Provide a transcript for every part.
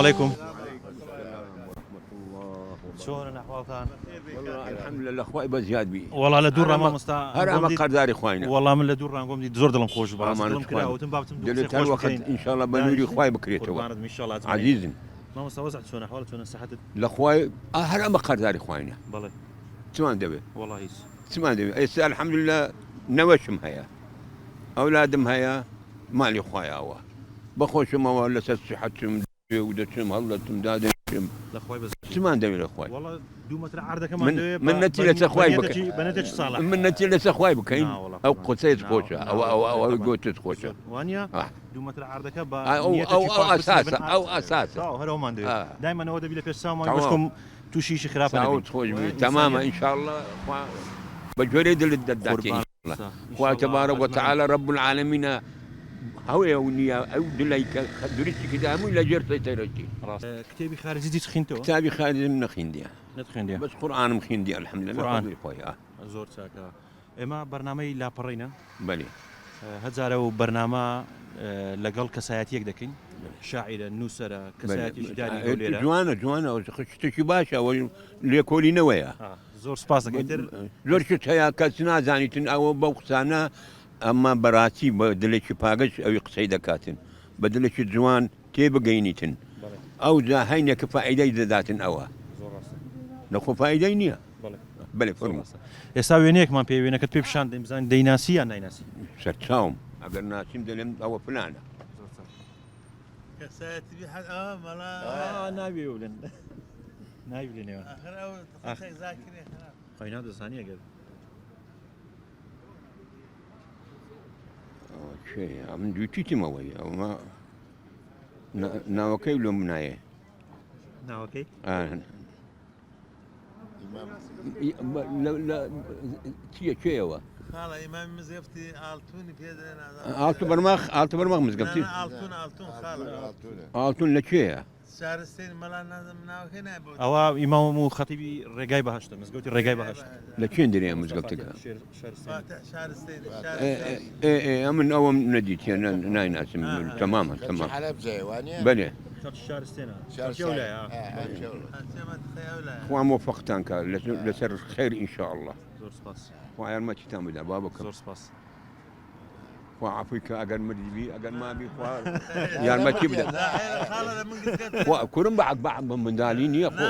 علیکم. چۆنن ئەحواڵتان؟ الحمدللە لە خوای بەزیاد بی. وەڵا لە دوور ڕا مامۆستا هەر ئەمە قەرزاری خواینە. وەڵا من لە دوور ڕانگۆم دیت زۆر دڵم خۆش بوو بەڕاستی دڵم کرا وتم با بچم دوو قسەی خۆش بکەین. ان شاء الله بە نوری خوای بکرێتەوە. قوربانت بم ان شاء الله اجمعین. عەزیزن. مامۆستا وەزعت چۆنە ئەحواڵت چۆنە سەحەتت؟ لە خوای هەر ئەمە قەرزاری خواینە. بەڵێ. چمان دەوێ؟ وەڵا هیچ. چمان دەوێ؟ ئێستا الحمدللە نەوەشم هەیە ئەولادم هەیە مالی خوای ئاوا بەخۆشمەوە لەسەر سیحەتم دێ و دەچم هەڵدەچم دادەنیشم لە خوای بەزیاد چمان دەوێ لە خوای وەڵا دوو مەترە عەردەکەمان من دەوێ من نەتی لەسەر خوای بکەین بە نەتێکی ساڵح من نەتی لەسەر خوای بکەین نا وەڵا ئەو قوربان. قسەیت نا خۆشە نا ئەوە وەڵا ئەوە ئەوە تەبعەن. گۆتت خۆشە زۆر وانییە آه. دوو مەترە عەردەکە بە ئەو ئەو نیەتێکی ئەو پاک بچینە بن ئەساسە عەرد ئەو ئەساسە تەواو هەر ئەومان دەوێ آه. دایمەن ئەوە دەبی لە پێش چاومان تەواو. بەشکم تووشی ئیشی خراپە نەبین چاوت خۆش بێ وایە تەمامە ئینسانیەت ان شاء الله خوا بە گوێرەی دلت دەتداتێ قوربان ان شاء الله خوا خوا تبارک اجمعین وتعالی رب العالمین هەوێ و نییە ئەو دلەی کە دروستی کردە هەمووی لە ژێر سەیتەرەتی. ڕاستە. کتێبی خارجی دیت خیندتەوە؟ کتابی خارجیم نەخیندیە. نەتخوێندیە؟ بەس قورئانم خیندیە الحمدللە لە قورئان. فەزلی خۆی ئا. زۆر چاکە. ئێمە بەرنامەی لاپەڕەینە. بەلی. هەجارە و بەرنامە لەگەڵ کەسایەتیەک دەکەین. شاعیرە، نووسەرە، کەسایەتیەکی دیاری هەولێرە. جوانە جوانە شتێکی باشە ئەوە لێکۆلینەوەیە. زۆر سوپاس دەکەین تر. زۆر شت هەیە کەس نازانیتن ئەوە بەو قسانە ئەمما بەراستی بە دلێکی پاگەش ئەوی قسەی دەکاتن بە دلێکی جوان تێبگەینیتن ئەوجا هەینێکە فائیدەی دەداتن ئەوە نەخۆ فائیدەی نییە بەلێ فەرموو. ئێستا وێنەیەکمان پێ وێنەکەت پێ پیشان دەین بزانین دەیناسی یان نایناسی. سەرچاوم ئەگەر ناسیم دەلێم ئەوە فلانە. کەسایەتی بی حەد ئەوە مەلا ناوی بڵێن ناوی بڵێنەوە ئاخر ئەو زاکری خراپ خۆی ناو دەزانی ئەگەر ئەمن دویتیتم ئەوەی ئەومە ناوەکەی لۆم نایێ ناوەکەی چییە کێیەوە خاڵە ئیمامی مزگەفتی ئاڵتونی پێ دەڵێن ئاڵتو بەرماخ ئاڵتو بەرماخ مزگەفتی ئاڵتون ئاڵتون خاڵە ئاڵتون لە کێیە شارستێن مەلا نازم ناوەکەی نایە بۆ ئەوە ئیمام و خەتیبی ڕێگای بەهەشتە مزگەوتی ڕێگای بەهەشت. لە کوێن درێ مزگەوتەکە؟ فاتح شارستێنی ئێ ئێ ئەمن ئەوەم نەدیتیە نایناسم تەمامە تەمام حەلەبجەیە وانیە؟ بەلێ خەڵکی شارستێنە خەڵکی ئەولایە خوا مۆفەقتان کا لەسەر خێر ان شاء اللە زۆر سپاس خوا یارمەتیتان بدا بابەکەم زۆر سپاس. خوا عەفوی کە ئەگەر مردبی ئەگەر مابی خوا یارمەتی بدە خوا کورم بە بە بە مندالی نییە خۆ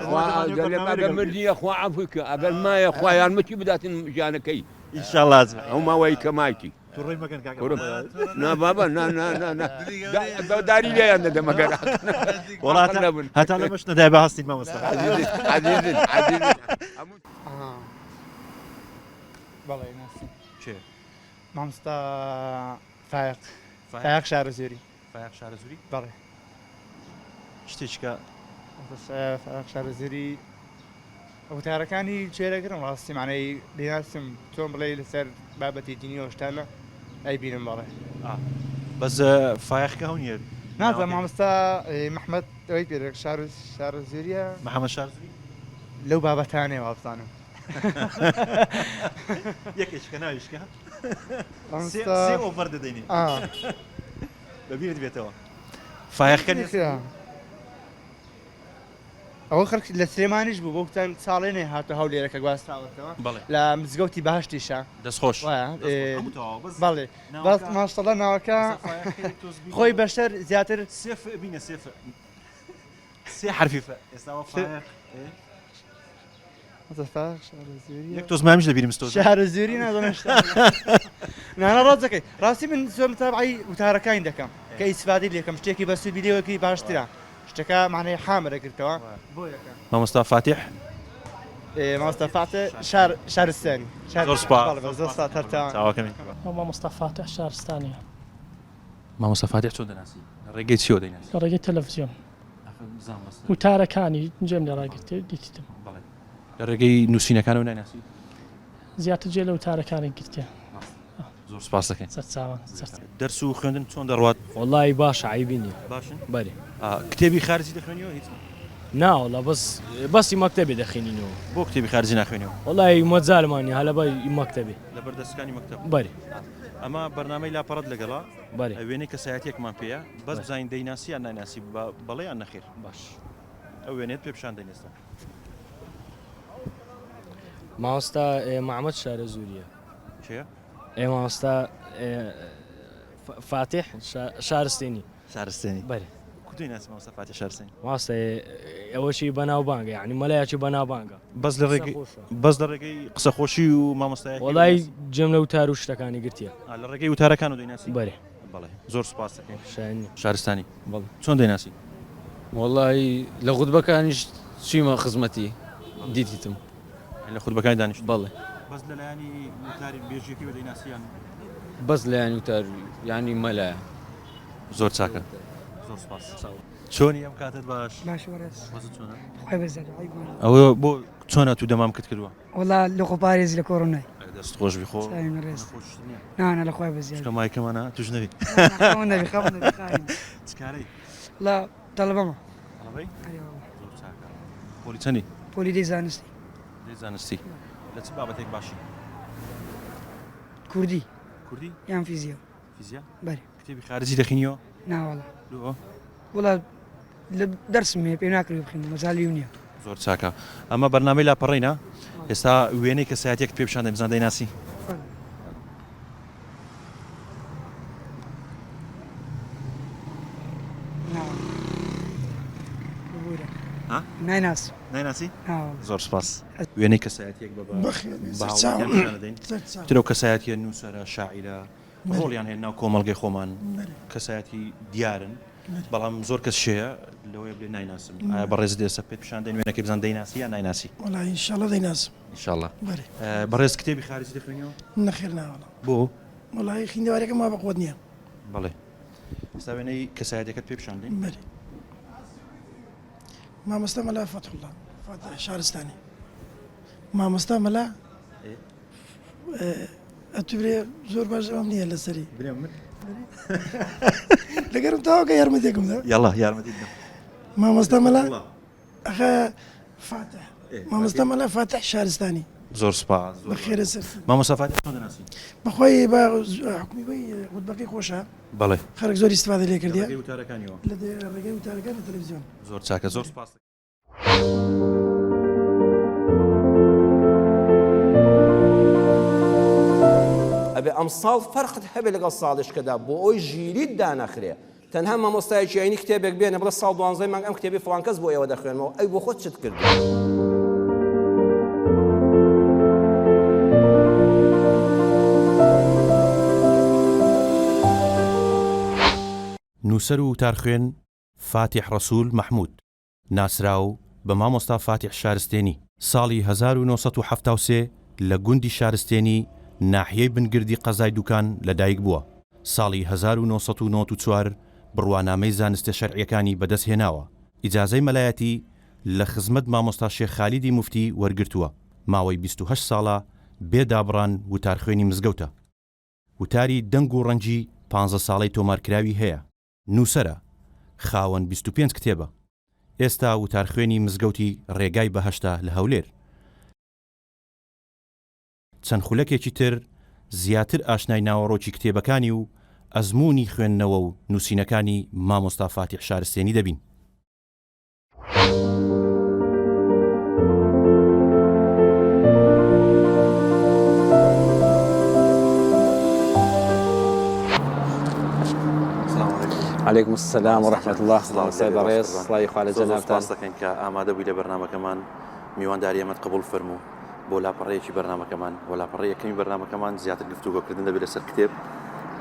خوا دەلێم ئەگەر مردیە خوا عەفوی کە ئەگەر مایە خوا یارمەتی بداتن ژیانەکەی ان شاء الله ئەو ماوەی کە مایتی توڕەی مەکەن کاکە کورم نا بابا نا نا نا نا داری لێیان دەدەم ئەگەر وەڵا نەبن هەتا لەمەش نەدای بە هەستین مامۆستا عەزیزن عەزیزن عەزیزن هەموو بەڵێ ناسم. کێ؟ مامۆستا فایەق فایەق شارەزووری. فایەق شارەزووری؟ بەڵێ. شتێکی کە فایەق شارەزووری وتارەکانی چێرەگرم ڕاستی معنای دەیناسم چۆن بڵێ لەسەر بابەتی دینی و شتانە ئەیبینم بەڵێ. بەس فایەق کە هەو نییە. نازانم مامۆستا محمد ئەوەی پێ شارەزووریە. محمد شارەزووری؟ لەو بابەتانەیە وابزانم. یەکێکە ناویشکە سێ ئۆڤەر دەدەینێ بەبیرت بێتەوە فایەخەکە ئەوە خەڵک لە سلێمانیش بوو بۆ چەند ساڵێ نێ هاتو هەولێرەکە گواستراوەتەوە لە مزگەوتی بەهشتیشە دەستخۆش بەڵێ بەس ماشەڵڵا ناوەکە خۆی بەشەر زیاتر سێ بینە سێ سێ حرفی ئێستاوە فایەق یەک تۆز مامیش لەبیرم ستۆ شارەزووری نازانم نانا ڕاست دەکەی ڕاستی من زۆر متابعەی وتارەکانی دەکەم کە ئیسفادەی لێکەم شتێکی بەسوودی لێوەگری باشترە شتەکە معنای حامە دەگرتەوە بۆ یەکە مامۆستا فاتیح مامۆستا فاتح شار شارستانی زۆر سوپاس زۆر سوپاس هەر چاوەکەمی مامۆستا فاتح شارستانیە مامۆستا فاتیح چۆن دەناسی لە ڕێگەی چیەوە دەیناسی لە ڕێگەی تەلەفزیۆن وتارەکانی جێم لێ ڕاگرتێ دیتیتم. بەڵێ لە ڕێگەی نووسینەکانەوە نایناسی؟ زیاتر جێ لە وتارەکانی گرتێ. زۆر سپاس دەکەین. سەرچاوان سەرچاوان. دەرس و خوێندن چۆن دەڕوات؟ وەڵایی باشە عەیبی نیە. باشن؟ بەرێ. کتێبی خارجی دەخوێنیەوە هیچ؟ نا وەڵا بەس بەسی مەکتەبێ دەخوێنینەوە. بۆ کتێبی خارجی ناخوێنیەوە؟ وەڵایی مەجالمان نیە هەلەبەر مەکتەبێ. لەبەر دەرسەکانی مەکتەب؟ بەرێ. ئەمە بەرنامەی لاپەڕەت لەگەڵە بەێ وێنەی کەسایەتیەکمان پێیە بەس بزانین دەیناسی یان نایناسی بە بەڵێ یان نەخێر. باش. ئەو وێنەیەت پێ پیشان دەین ئێستا. مامۆستا محمد شارەزووریە. کێیە؟ ئێ مامۆستا فاتیح شارستێنی. شارستێنی. بەرێ. کو دەیناسی مامۆستا فاتیح شارستێنی؟ مامۆستا ئەوەشی بەناوبانگە یعنی مەلایەکی بەناوبانگە. بەس لە ڕێگەی بەس لە ڕێگەی قسەخۆشی و مامۆستایەتی وەڵای جێم لە وتار و شتەکانی گرتیە. لە ڕێگەی وتارەکانەوە دەیناسی؟ بەرێ. بەڵێ زۆر سوپاست دەکەین. شایەن نیە. شارستانی. بەڵێ. چۆن دەیناسی؟ وەڵایی لە خوتبەکانیش چویمە خزمەتی دیتیتم. لە خوتبەکانی دانیشتووی؟ بەڵێ. بەس لە لایەنی وتاری بێژیەکەی وە دەیناسی یان؟ بەس لایەنی وتار یانی مەلایە. زۆر چاکە زۆر سوپاس. چۆنی ئەم کاتەت باش؟ باش بەڕێز. وەزت چۆنە؟ خوای بەزیاد عەیب مەڵێ. ئەوە بۆ چۆن ئەتوو دەمامکت کردووە؟ وەڵا لە خۆپارێزی لە کۆرۆنای. ئەرێ دەست خۆش بی خۆ ساوی ڕێز. نەخۆشت نییە؟ نا نا لە خوای بەزیاد. چونکە مایکەمانە توش نەبی. نا خەم نەبی خەم نەبی خاوێن. چ کارەی؟ وەڵا تەڵەبەمە. تەڵەبەی؟ ئەرێ وەڵا. زۆر چاکە. پۆلی چەنی؟ پۆلی دەی زانستی. دەی زانستی. لە چ بابەتێک باشی؟ کوردی. کوردی؟ یان فیزیا. فیزیا؟ بەرێ. کتێبی خارجی دەخینیەوە؟ نا وەڵا. لۆ؟ وەڵا لە دەرسم هەیە پێم ناکرێ بخوێنم مەجالی نییە. زۆر چاکە ئەمە بەرنامەی لاپەڕینە ئێستا وێنەی کەسایەتیەکت پێ پیشان دەین بزان دەیناسی؟ نایناسم. نایناسی؟ زۆر سپاس. وێنەی کەسایەتیەک بە بە هاوڵاتیان پیشان دەدەین تر ئەو کەسایەتیە نووسەرە شاعیرە ڕۆڵیان هەیە ناو کۆمەڵگەی خۆمان کەسایەتی دیارن بەڵام زۆر کەس شەیە لەوەیە بلێ نایناسم ئایا بەڕێزت ئێستا پێت پیشان دەین وێنەکەی بزان دەیناسی یان نایناسی؟ وەڵا ئینشاڵڵا دەیناسم. ئینشاڵڵا. بەڕێز کتێبی خارجی دەخوێنیەوە؟ نەخێر ناوەڵا. بۆ؟ وەڵایی خوێندەواریەکەم وا بەقوەت نییە. بەڵێ ئێستا وێنەی کەسایەتیەکەت پێ پیشان دەین. بەرێ. مامۆستا مەلا فەتحوڵڵا فاتح شارستانی. مامۆستا مەلا ئەتو برێ زۆر باش ئەوم نییە لەسەری برێم من لەگەرم تاوەکە یارمەتێکم دا یاڵا یارمەتیت دەم مامۆستا مەلا ئەخە فاتح مامۆستا مەلا فاتح شارستانی زۆر سپاس بەخێرە سەر مامۆستا فاتح چۆن دەناسی بەخۆی بە حکومی بەی خودبەکەی خۆشە بەڵێ خەرک زۆر ئیستفادە لێ کردیە لە وتارەکانیەوە لە ڕێگەی وتارەکان لە تەلەڤیزیۆن زۆر چاکە زۆر سپاس ئەبێ ئەمساڵ فەرقت هەبێ لەگەڵ ساڵیشکەدا بۆ ئەوی ژیریت دانەخرێ تەنها مامۆستایەکی ئاینی کتێبێک بێنە بڵێ ساڵ دوانزەی مانگ ئەم کتێبی فڵان کەس بۆ ئێوە دەخوێنمەوە ئەی بۆ خۆت چت کردووە؟ نووسەر و وتارخوێن فاتیح ڕەسوول مەحموود ناسراو بە مامۆستا فاتیح شارستێنی، ساڵی 1973 لە گوندی شارستێنی ناحیەی بنگردی قەزای دوکان لەدایک بووە، ساڵی 1994 بڕوانامەی زانستە شەرعیەکانی بەدەست هێناوە، ئیجازەی مەلایەتی لە خزمەت مامۆستا شێخ خالیدی موفتی وەرگرتووە، ماوەی 28 ساڵە بێ دابڕان وتارخوێنی مزگەوتە. وتاری دەنگ و ڕەنگی پانزە ساڵەی تۆمارکراوی هەیە. نووسەرە، خاوەن 25 کتێبە. ئێستا وتارخوێنی مزگەوتی ڕێگای بەهەشتە لە هەولێر. چەند خولەکێکی تر زیاتر ئاشنای ناوەڕۆکی کتێبەکانی و ئەزموونی خوێندنەوە و نووسینەکانی مامۆستا فاتیح شارستێنی دەبین. علیکم السلام و رحمة الله مامۆستای بەڕێز سڵاوی خوا لە جەنابتان. زۆر سوپاس دەکەین کە ئامادە بووی لە بەرنامەکەمان میوانداری ئێمەت قبوڵ فەرموو بۆ لاپەڕەیەکی بەرنامەکەمان و لاپەڕەی یەکەمی بەرنامەکەمان زیاتر گفتوگۆکردن دەبێت لەسەر کتێب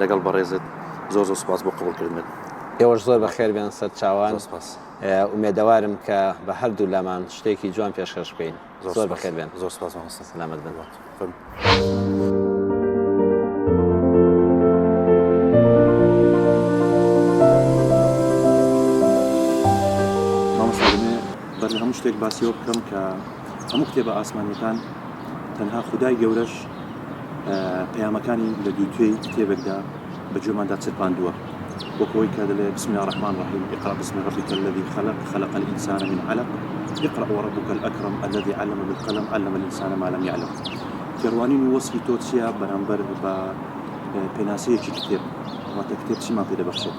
لەگەڵ بەڕێزت زۆر زۆر سوپاس بۆ قبوڵکردنت. ئێوەش زۆر بەخێر بێن سەرچاوان. زۆر سوپاس. ئومێدەوارم کە بە هەردوو لامان شتێکی جوان پێشکەش بکەین. زۆر بەخێر بێن. زۆر سوپاس مامۆستا. سەلامەت بن. فەرموو. مامۆستا دەمەوێ بەر لە هەموو شتێک باسی ئەوە بکەم کە هەموو کتێبە ئاسمانیەکان تەنها خودای گەورەش پەیامەکانی لە دووتوێی کتێبێکدا بە گوێماندا چرپاندووە وەک ئەوەی کە دەلێ بسم الله الرحمن الرحیم اقرأ باسم ربك الذي خلق خلق الإنسان من علق اقرأ وربك الأکرم الذي علم بالقلم علم الإنسان ما لم يعلم تێڕوانین و وەسفی تۆ چییە بەرامبەر بە پێناسەیەکی کتێب واتە کتێب چیمان پێ دەبەخشێت؟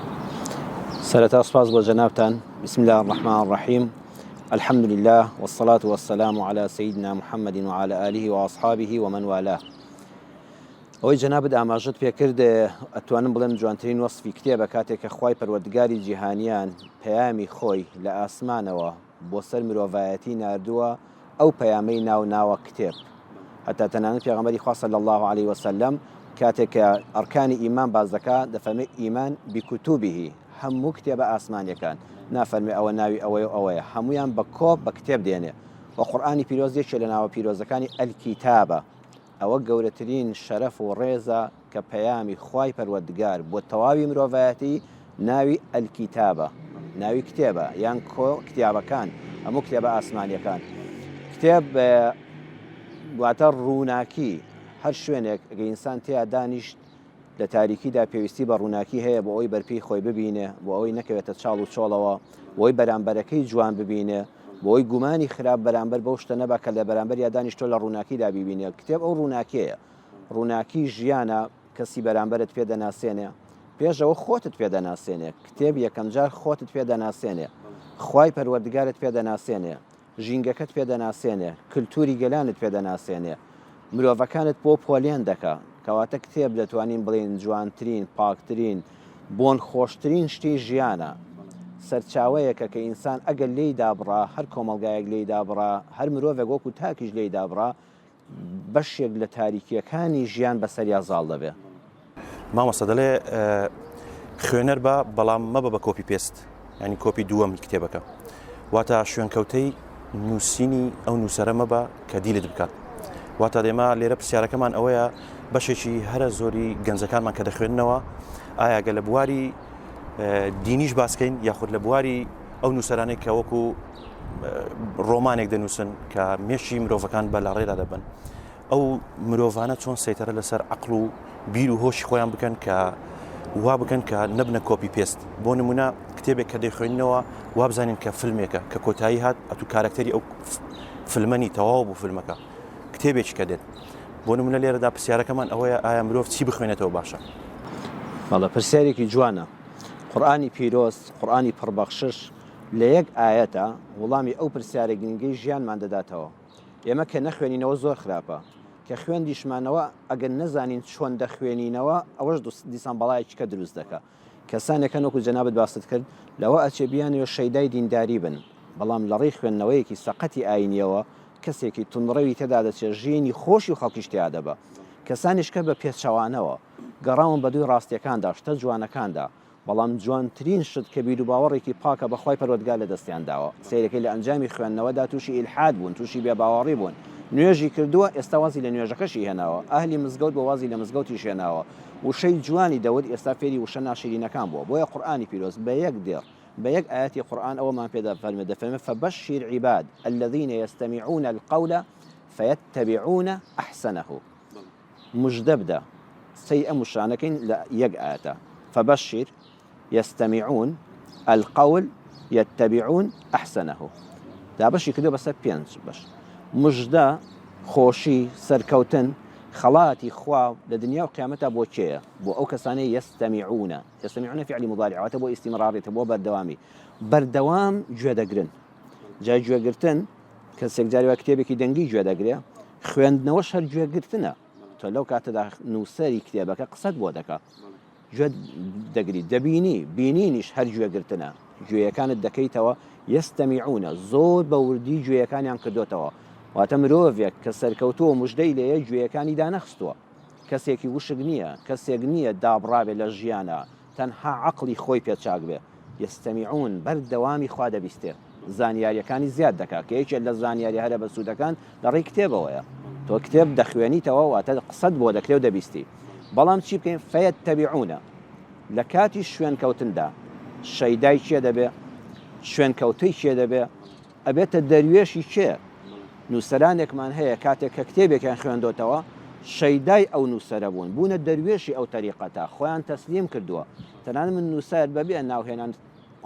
سەرەتا سوپاس بۆ جەنابتان بسم الله الرحمن الرحیم الحمد لله والصلاة والسلام على سيدنا محمد وعلى آله وأصحابه ومن والاه ئەوەی جەنابت ئاماژەت پێکرد ئەتوانم بڵێم جوانترین وەسفی کتێبە کاتێک کە خوای پەروەردگاری جیهانیان پەیامی خۆی لە ئاسمانەوە بۆ سەر مرۆڤایەتی ناردووە ئەو پەیامەی ناو ناوە کتێب هەتا تەنانەت پێغەمبەری خوا صلی اللە علیه وسلم کاتێک کە ئەرکانی ئیمان باس دەکا دەفەرمێ ئیمان بکتبه هەموو کتێبە ئاسمانیەکان نافەرمێ ئەوە ناوی ئەوەیە و ئەوەیە هەموویان بە کۆ بە کتێب دێنێ و قورئانی پیرۆز یەکێ لە ناوە پیرۆزەکانی الکتابە ئەوە گەورەترین شەرەف و ڕێزە کە پەیامی خوای پەروەردگار بۆ تەواوی مرۆڤایەتی ناوی الکتابە ناوی کتێبە یان کۆ کتیابەکان هەموو کتێبە ئاسمانیەکان کتێب واتە ڕووناکی هەر شوێنێک گە ئینسان تیا دانیشت لە تاریکیدا پێویستی بە ڕووناکی هەیە بۆ ئەوی بەرپێی خۆی ببینێ بۆ ئەوەی نەکەوێتە چاڵ و چۆڵەوە بۆی بەرامبەرەکەی جوان ببینێ بۆی گومانی خراپ بەرامبەر بەو شتە نەبا کە لە بەرامبەر یا دانیشتۆ لە ڕووناکیدا بیبینێ کتێب ئەو ڕووناکیەیە ڕووناکی ژیانە کەسی بەرامبەرت پێ دەناسێنێ پێش ئەوە خۆتت پێ دەناسێنێ کتێب یەکەم جار خۆتت پێ دەناسێنێ خوای پەروەردگارت پێ دەناسێنێ ژینگەکەت پێ دەناسێنێ کلتوری گەلانت پێ دەناسێنێ مرۆڤەکانت بۆ پۆلێن دەکا کەواتە کتێب دەتوانین بڵێین جوانترین پاکترین بۆن خۆشترین شتی ژیانە سەرچاوەیەکە کە ئینسان ئەگەر لێی دابڕا هەر کۆمەڵگایەک لێی دابڕا هەر مرۆڤێک وەکو تاکیش لێی دابڕا بەشێک لە تاریکییەکانی ژیان بەسەریا زاڵ دەبێ. مامۆستا دەڵێ خوێنەر بە بەڵام مەبە بە copy paste ینی کۆپی دووەمی کتێبەکە واتە شوێنکەوتەی نووسینی ئەو نووسەرە مەبە کە دیلت بکات واتە دێمە لێرە پرسیارەکەمان ئەوەیە بەشێکی هەرە زۆری گەنجەکانمان کە دەخوێندنەوە ئایا گە لە بواری دینیش باسکەین یاخود لە بواری ئەو نووسەرانەی کە وەکو ڕۆمانێک دەنووسن کە مێشی مرۆڤەکان بە لاڕێدا دەبن ئەو مرۆڤانە چۆن سەیتەرە لەسەر عقل و بیر و هۆشی خۆیان بکەن کە وا بکەن کە نەبنە copy paste بۆ نمونە کتێبێک کە دەیخوێنەوە وابزانین کە فیلمێکە کە کۆتایی هات ئەتو کارکتەری ئەو فیلمەنی تەواو بوو فیلمەکە کتێبێکی کە دێت بۆ نمونە لێرەدا پرسیارەکەمان ئەوەیە ئایا مرۆڤ چی بخوێنێتەوە باشە؟ بەڵێ پرسیارێکی جوانە قورئانی پیرۆز قورئانی پڕبەخشش لە یەک ئایەتا وڵامی ئەو پرسیارە گرنگەی ژیانمان دەداتەوە. ئێمە کە نەخوێنینەوە زۆر خراپە، کە خوێندیشمانەوە ئەگەر نەزانین چۆن دەخوێنینەوە ئەوەش دیسان بەڵایەکی کە دروست دەکا. کەسانێک هەن وەکو جەنابت باست کرد لەوە ئەچێ بیانەوێ شەیدای دینداری بن بەڵام لەڕێی خوێندنەوەیەکی سەقەتی ئاینیەوە کەسێکی توندڕەوی تێدا دەچێ ژینی خۆشی و خەڵکیش تیا دەبا. کەسانیش کە بە پێچەوانەوە گەڕاون بەدووی ڕاستیەکاندا شتە جوانەکاندا بەڵام جوانترین شت کە بیروباوەڕێکی پاکە بە خوای پەروەردگار لە دەستیان داوە سەیرەکەی لە ئەنجامی خوێندنەوەدا توشی ئیلحاد بوون توشی بێ باوەڕی بوون نوێژی کردووە ئێستا وازی لە نوێژەکەشی هێناوە ئەهلی مزگەوت بووە وازی لە مزگەوتیش هێناوە وشەی جوانی دەوت ئێستا فێری وشە ناشیرینەکان بووە بۆیە قورئانی پیرۆز بە یەک دێڕ بە یەک ئایەتی قورئان ئەوەمان پێ دەفەرمێ دەفەرمێ فبشر عباد الذین یستمعون القول فیتبعون احسنه مژدە بدە، سەیری ئەم وشانە کەین لە یەک ئایەتا، فبشر، یستمعون، القول، یتبعون، احسنه، دابەشی کردووە بەسەر پێنج بەش، مژدە، خۆشی، سەرکەوتن، خەڵاتی خوا لە دنیا و قیامەتا بۆ کێیە؟ بۆ ئەو کەسانەی یستمعون، یستمعون فعلی مضارع واتە بۆ ئیستیمراریەتە بۆ بەردەوامی، بەردەوام گوێ دەگرن، جا گوێگرتن کەسێک جاری وایە کتێبێکی دەنگی گوێ دەگرێ، خوێندنەوەش هەر گوێگرتنە تۆ لەو کاتەدا نووسەری کتێبەکە قسەت بۆ دەکا گوێ دەگری دەبینی بینینیش هەر گوێگرتنە گوێیەکانت دەکەیتەوە یەستەمیعونە زۆر بە وردی گوێیەکانیان کردوتەوە واتە مرۆڤێک کە سەرکەوتووە مژدەی لێیە گوێیەکانی دانەخستووە کەسێکی وشک نییە کەسێک نییە دابڕابێ لە ژیانە تەنها عەقڵی خۆی پێ چاک بێ، یستمعون، بەردەوامی خوا دەبیستێ، زانیاریەکانی زیاد دەکا، کە یەکێ لە زانیاریە هەرە بەسوودەکان لە ڕێی کتێبەوەیە، تۆ کتێب دەخوێنیتەوە واتە قسەت بۆ دەکرێ و دەبیستی، بەڵام چی بکەین، فیتبعون، لە کاتی شوێنکەوتندا شەیدای کێ دەبێ، شوێنکەوتەی کێ دەبێ، ئەبێتە دەروێشی کێ؟ نووسەرانێکمان هەیە کاتێک کە کتێبێکیان خوێندۆتەوە شەیدای ئەو نووسەرە بوون، بوونە دەروێشی ئەو تەریقەتە، خۆیان تەسلیم کردووە. تەنانەت من نووسەر بەبێ ناوهێنان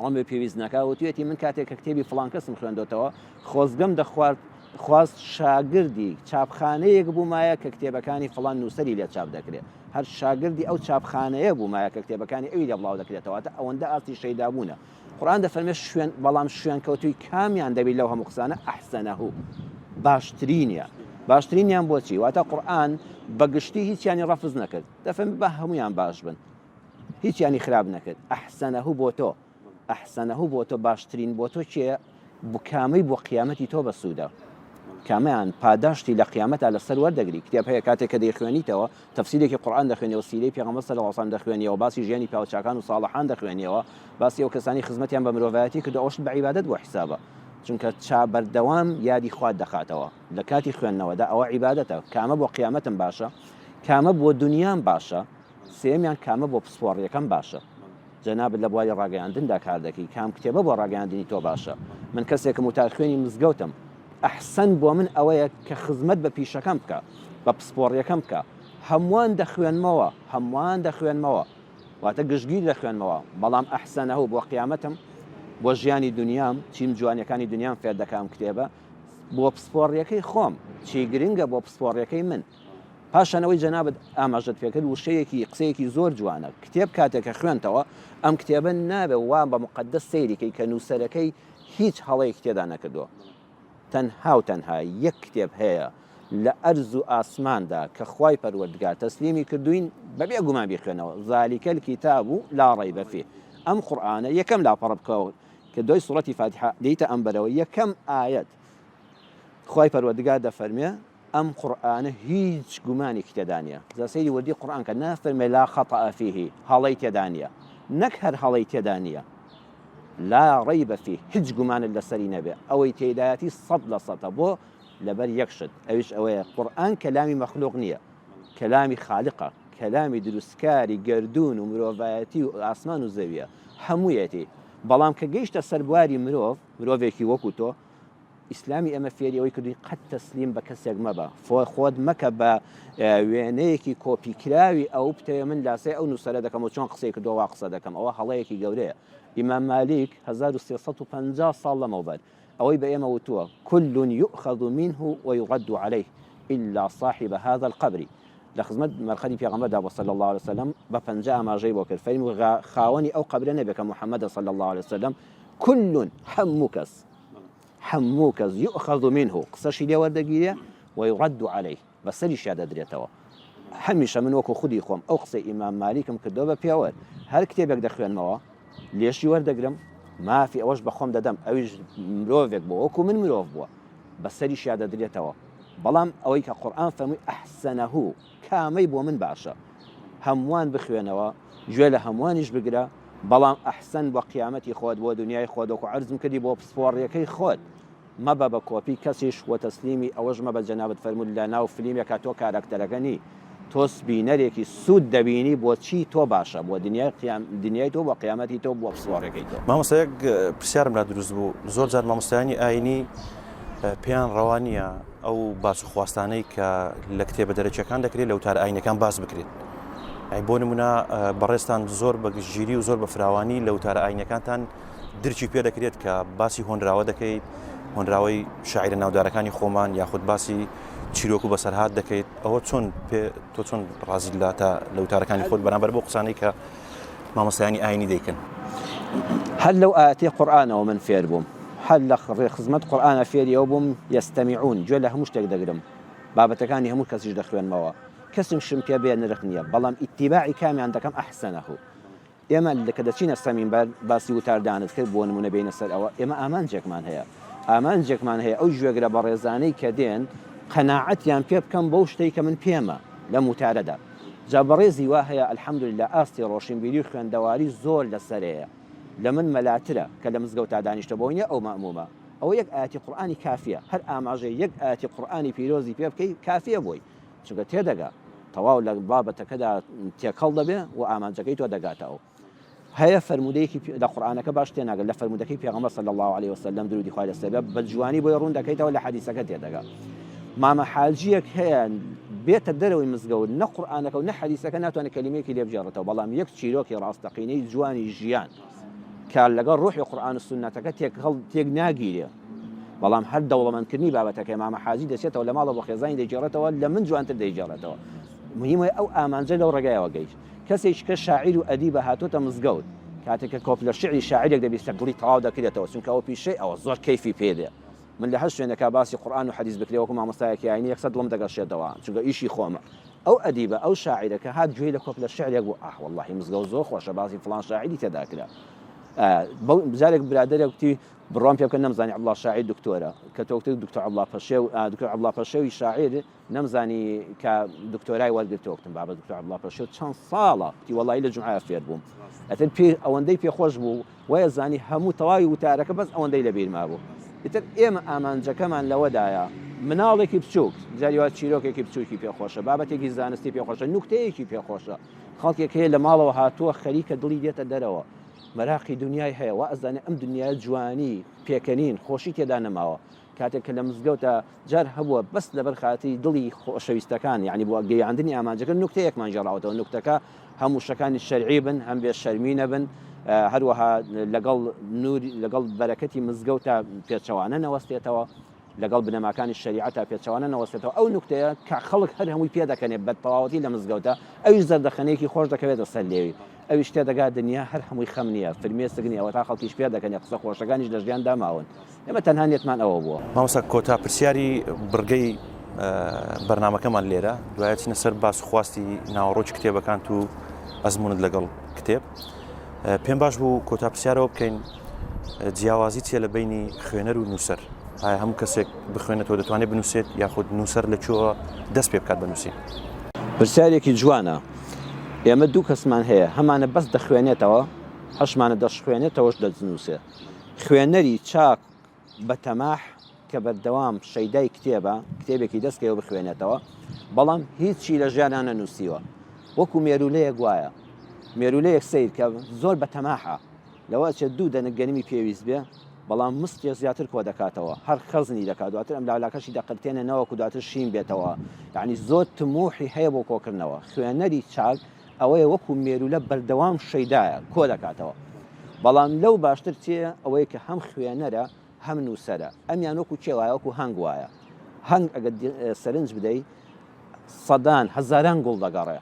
ڕەنگە پێویست نەکا وتویەتی من کاتێک کە کتێبی فڵان کەسم خوێندۆتەوە خۆزگەم دەخوارد خواست شاگردی چاپخانەیەک بوومایە کە کتێبەکانی فڵان نووسەری لێ چاپ دەکرێ. هەر شاگردی ئەو چاپخانەیە بوومایە کە کتێبەکانی ئەوی لێ بڵاو دەکرێتەوە، واتە ئەوەندە ئاستی شەیدابوونە. قورئان دەفەرمێ شوێن، بەڵام شوێنکەوتووی کامیان دەبی لەو هەموو قسانە؟ احسنه، باشترینیان. باشترینیان بۆچی؟ واتە قورئان بە گشتی هیچیانی ڕەفز نەکرد، دەفەرمێ با هەموویان باش بن، هیچیانی خراپ نەکرد. احسنه بۆ تۆ، احسنه بۆ تۆ باشترین بۆ تۆ کێیە؟ کامەی بۆ قیامەتی تۆ بەسوودە؟ کامیان پاداشتی لە قیامەتا لەسەر وەردەگری؟ کتێب هەیە کاتێک کە دەیخوێنیتەوە تەفسیرێکی قورئان دەخوێنیەوە سیرەی پێغەمبەر صلی اللە علیه وسلم دەخوێنیەوە باسی ژیانی پیاوچاکان و ساڵحان دەخوێنیەوە باسی ئەو کەسانی خزمەتیان بە مرۆڤایەتی کردو ئەوەشت بە عیبادەت بۆ حیسابە چونکە چا بەردەوام یادی خوات دەخاتەوە لە کاتی خوێندنەوەدا ئەوە عیبادەتە کامە بۆ قیامەتم باشە کامە بۆ دنیام باشە سێیەمیان کامە بۆ پسپۆڕیەکەم باشە؟ جەنابت لە بواری ڕاگەیاندندا کار دەکەی کام کتێبە بۆ ڕاگەیاندنی تۆ باشە؟ من کەسێکم وتارخوێنی مزگەوتم ئەحسەن بۆ من ئەوەیە کە خزمەت بە پیشەکەم بکا بە پسپۆڕیەکەم بکا هەمووان دەخوێنمەوە هەمووان دەخوێنمەوە واتە گشتگیر دەخوێنمەوە بەڵام ئەحسەنەه بۆ قیامەتم بۆ ژیانی دنیام چیم جوانیەکانی دنیام فێر دەکا ئەم کتێبە بۆ پسپۆڕیەکەی خۆم چی گرنگە بۆ پسپۆڕیەکەی من پاشان ئەوەی جەنابت ئاماژەت پێکرد وشەیەکی قسەیەکی زۆر جوانە کتێب کاتێک کە خوێنتەوە ئەم کتێبە نابێ وا بە مقدس سەیری کەی کە نووسەرەکەی هیچ هەڵەیەکی تێدا نەکردووە تەنها و تەنها یەک کتێب هەیە لە ئەرز و ئاسماندا کە خوای پەروەردگار تەسلیمی کردوین بەبێ گومان بیخوێنەوە ذلك الكتاب لا ريب فيه ئەم قورئانە یەکەم لاپەڕە بکەوە کە دوای سوڕەتی فاتیحە دێیتە ئەم بەرەوە یەکەم ئایەت خوای پەروەردگار دەفەرمێ ئەم قورئانە هیچ گومانێکی تێدا نیە جا سەیری وردی قورئان کە نافەرمێ لا خطأ فیه هەڵەی تێدا نیە نەک هەر هەڵەی تێدا نیە لا ریب فیه هیچ گومانت لەسەری نەبێ ئەوەی تێدایەتی سەد لە سەتە بۆ لەبەر یەک شت ئەویش ئەوەیە قورئان کەلامی مەخلوق نییە کەلامی خالقە کەلامی دروستکاری گەردوون و مرۆڤایەتی و ئاسمان و زەویە هەموویەتی بەڵام کە گەیشتە سەر بواری مرۆڤ مرۆڤێکی وەکو تۆ ئیسلامی ئێمە فێری ئەوەی کردووی قەت تەسلیم بە کەسێک مەبە، خۆت مەکە بە وێنەیەکی کۆپی کراوی ئەو، بتەوێ من لاسای ئەو نووسەرە دەکەم و چۆن قسەی کردووە وا قسە دەکەم، ئەوە هەڵەیەکی گەورەیە. ئیمام مالیک 1350 ساڵ لەمەوبەر ئەوەی بە ئێمە وتووە، کل یؤخذ منه ویرد علیه الا صاحب هذا القبر، لە خزمەت مەرقەدی پێغەمبەردا بووە صلی اللە علیه وسلم بە پەنجە ئاماژەی بۆ کرد فەرمووی خاوەنی ئەو قەبرە نەبێ کە محمدە صلی اللە علیه وسلم، کل هەموو کەس هەموو کەس یؤخذ منه قسەشی لێ وەردەگیرێ و یرد علیه بەسەریشیا دەدرێتەوە هەمیشە من وەکو خودی خۆم ئەو قسەی ئیمام مالیکم کردووە بە پێوەر هەر کتێبێک دەخوێنمەوە لێشی وەردەگرم مافی ئەوەش بە خۆم دەدەم ئەویش مرۆڤێک بووە وەکو من مرۆڤ بووە بەسەریشیا دەدرێتەوە بەڵام ئەوەی کە قورئان فەرمووی احسنه کامەی بۆ من باشە هەمووان بخوێنەوە گوێ لە هەمووانیش بگرە بەڵام ئەحسەن بۆ قیامەتی خۆت بۆ دنیای خۆت وەکو عەرزم کردی بۆ پسپۆڕیەکەی خۆت مەبە بە کۆپی کەسیش وە تەسلیمی ئەوەش مەبە جەنابت فەرمووت لە ناو فلیمێکا تۆ کاراکتەرەکە نی تۆ بینەرێکی سوود دەبینی بۆ چی تۆ باشە بۆ دنیای قیام دنیای تۆ بۆ قیامەتی تۆ بۆ پسپۆڕیەکەی تۆ. مامۆستا یەک پرسیارم لا دروست بوو زۆر جار مامۆستایانی ئاینی پێیان ڕەوا نییە ئەو باس و خواستانەی کە لە کتێبە دەرەکیەکان دەکرێت لە وتارە ئاینەکان باس بکرێت ئەی بۆ نمونە بەڕێزتان زۆر بە گشتگیری و زۆر بە فراوانی لە وتارە ئاینەکانتان درکی پێ دەکرێت کە باسی هۆنراوە دەکەیت هۆنراوەی شاعیرە ناودارەکانی خۆمان یاخود باسی چیرۆک و بەسەرهات دەکەیت ئەوە چۆن پێ تۆ چۆن ڕازیت لا تا لە وتارەکانی خۆت بەرامبەر بۆ قسانەی کە مامۆستایانی ئاینی دەیکەن. هەر لەو ئایەتەی قورئانەوە من فێر بووم هەر لە خزمەت قورئانە فێری ئەوە بووم یستمعون گوێ لە هەموو شتێک دەگرم بابەتەکانی هەموو کەسیش دەخوێنمەوە کەسیشم پێ بێ نرخ نییە بەڵام ئیتیباعی کامیان دەکەم احسنه ئێمە کە دەچینە سەر مینبەر باسی وتاردانت کرد بۆ نموونە بێینە سەر ئەوە ئێمە ئامانجێکمان هەیە ئامانجێکمان هەیە ئەو گوێگرە بەڕێزانەی کە دێن قەناعەتیان پێ بکەم بەو شتەی کە من پێمە لەم وتارەدا جا بەڕێزی وا هەیە الحمدللە ئاستی ڕۆشنبیری و خوێندەواری زۆر لەسەرێیە لە من مەلاترە کە لە مزگەوتا دانیشتە بۆی نیە ئەو مەئمومە ئەوە یەک ئایەتی قورئانی کافیە هەر ئاماژەی یەک ئایەتی قورئانی پیرۆزی پێ بکەی کافیە بۆی چونکە تێدەگا تەواو لە بابەتەکەدا تێکەڵ دەبێ و ئامانجەکەی تۆ دەگاتە ئەو هەیە فەرموودەیەکی لە قورئانەکە باش تێناگەن لە فەرموودەکەی پێغەمبەر صلی اللە علیه وسلم درودی خوای لەسەر بێ بە جوانی بۆی ڕوون دەکەیتەوە لە حەدیسەکە تێدەگا مامە حاجیەک هەیە بێتە دەرەوەی مزگەوت نە قورئانەکە و نە حەدیسەکە ناتوانێت کەلیمەیەکی لێ بگێڕێتەوە بەڵام یەک چیرۆکی ڕاستەقینەی جوانی ژیان کە لەگەڵ ڕوحی قورئان و سوننەتەکە تێکهەڵ تێک ناگیرێ بەڵام هەر دەوڵەمەندکردنی بابەتەکەی مامە حاجی دەچێتەوە لە ماڵەوە بۆ خێزانی دەیگێڕێتەوە لە من جوانتر دەیگێڕێتەوە. مهمە ئەو ئامانجە لەو ڕێگایەوە گەیشت. کەسێکی کە شاعیر و ئەدیبە هاتۆتە مزگەوت، کاتێک کە کۆپلە شیعری شاعیرێک دەبیستێ دڵی تەواو دەکرێتەوە، چونکە ئەوە پیشەی ئەوە، زۆر کەیفی پێ دێ. من لە هەر شوێنێکا باسی قورئان و حەدیس بکرێ وەکو مامۆستایەکی ئاینی یەکسەر دڵم دەگەشێتەوە، چونکە ئیشی خۆمە. ئەو ئەدیبە، ئەو شاعیرە کە هات گوێی لە کۆپلە شیعرێک بوو، ئاه وەڵڵاهی مزگەوت زۆر خۆشە باسی فڵان شاعیری تێدا کرا. جارێک برادەرێک گوتی بڕوام پێ بکە نەمزانی عەبدوڵڵا شاعیر دکتۆرە، کە تۆ گوتت دکتۆر عەبدوڵڵا پەشێو، دکتۆر عەبدوڵڵا پەشێوی شاعیر، نەمزانی کە دکتۆرای وەرگرتووە گوتم بابە دکتۆر عەبدوڵا پەشێو چەند ساڵە گوتی وەڵی لە جومعە فێر بووم ئەتر پێ ئەوەندەی پێخۆش بوو وایە زانی هەموو تەواوی وتارەکە بەس ئەوەندەی لە بیر مابوو ئیتر ئێمە ئامانجەکەمان لەوەدایە مناڵێکی بچووک جاری وا چیرۆکێکی بچووکی پێخۆشە بابەتێکی زانستی پێخۆشە نوکتەیەکی پێخۆشە خەڵکێک هەیە لە ماڵەوە هاتووە خەریکە دڵی دێتە دەرەوە مەراقی دنیای هەیە وا ئەزانێ ئەم دنیای جوانی پێکەنین خۆشی تێدا نەماوە کاتێک کە لە مزگەوتە جار هەبووە بەس لەبەر خاتری دڵی خۆشەویستەکان یانی بۆ گەیاندنی ئامانجەکە نوکتەیەکمان گێڕاوەتەوە نوکتەکە هەم وشەکانی شەرعی بن هەم بێ شەرمی نەبن هەروەها لەگەڵ نور لەگەڵ بەرەکەتی مزگەوتە پێچەوانە نەوەستێتەوە لەگەڵ بنەماکانی شەریعەتا پێچەوانە نەوەستێتەوە ئەو نوکتەیە کە خەڵک هەر هەمووی پێدەکەنێ بە تەواوەتی لە مزگەوتە ئەویش زەردەخەنەیەکی خۆش دەکەوێتە سەر لێوی ئەویش تێدەگا دنیا هەر هەمووی خەم نییە فرمێسک نییە ئەوەتا خەڵکیش پێدەکەنێ قسە خۆشەکانیش لە ژیاندا ماون ئێمە تەنها نیەتمان ئەوە بووە. مامۆستا کۆتا پرسیاری بڕگەی بەرنامەکەمان لێرە دوای چینە سەر باس و خواستی ناوەڕۆکی کتێبەکانت و ئەزمونت لەگەڵ کتێب پێم باش بوو کۆتا پرسیارەوە بکەین جیاوازی چیە لە بینی خوێنەر و نووسەر ئایا هەموو کەسێک بخوێنێتەوە دەتوانێت بنووسێت یاخود نووسەر لە کوێوە دەست پێ بکات بە نووسین؟ پرسیارێکی جوانە ئێمە دوو کەسمان هەیە هەمانە بەس دەخوێنێتەوە هەشمانە دەشخوێنێتەوەش دەنووسێ خوێنەری چاک بەتەماح کە بەردەوام شەیدای کتێبە، کتێبێکی دەست کەوێ بخوێنێتەوە، بەڵام هیچی لە ژیانا نەنووسیوە. وەکو مێروولەیەک وایە. مێروولەیەک سەیر کە زۆر بەتەماحە. لەوە ئەچێت دوو دەنک گەنمی پێویست بێ، بەڵام مستێ زیاتر کۆ دەکاتەوە. هەر خەزنی دەکات. دواتر ئەملاولاکەشی دەقرتێنێ نەوەکو دواتر شین بێتەوە. یەعنی زۆر تموحی هەیە بۆ کۆکردنەوە. خوێنەری چاک ئەوەیە وەکو مێروولە بەردەوام شەیدایە کۆ دەکاتەوە. بەڵام لەو باشتر چییە؟ ئەوەیە کە هەم خوێنەرە هەم نووسەرە. ئەمیان وەکو کێ وایە؟ وەکو هەنگ وایە. هەنگ ئەگەر سەرنج بدەی سەدان، هەزاران گوڵ دەگەڕێ،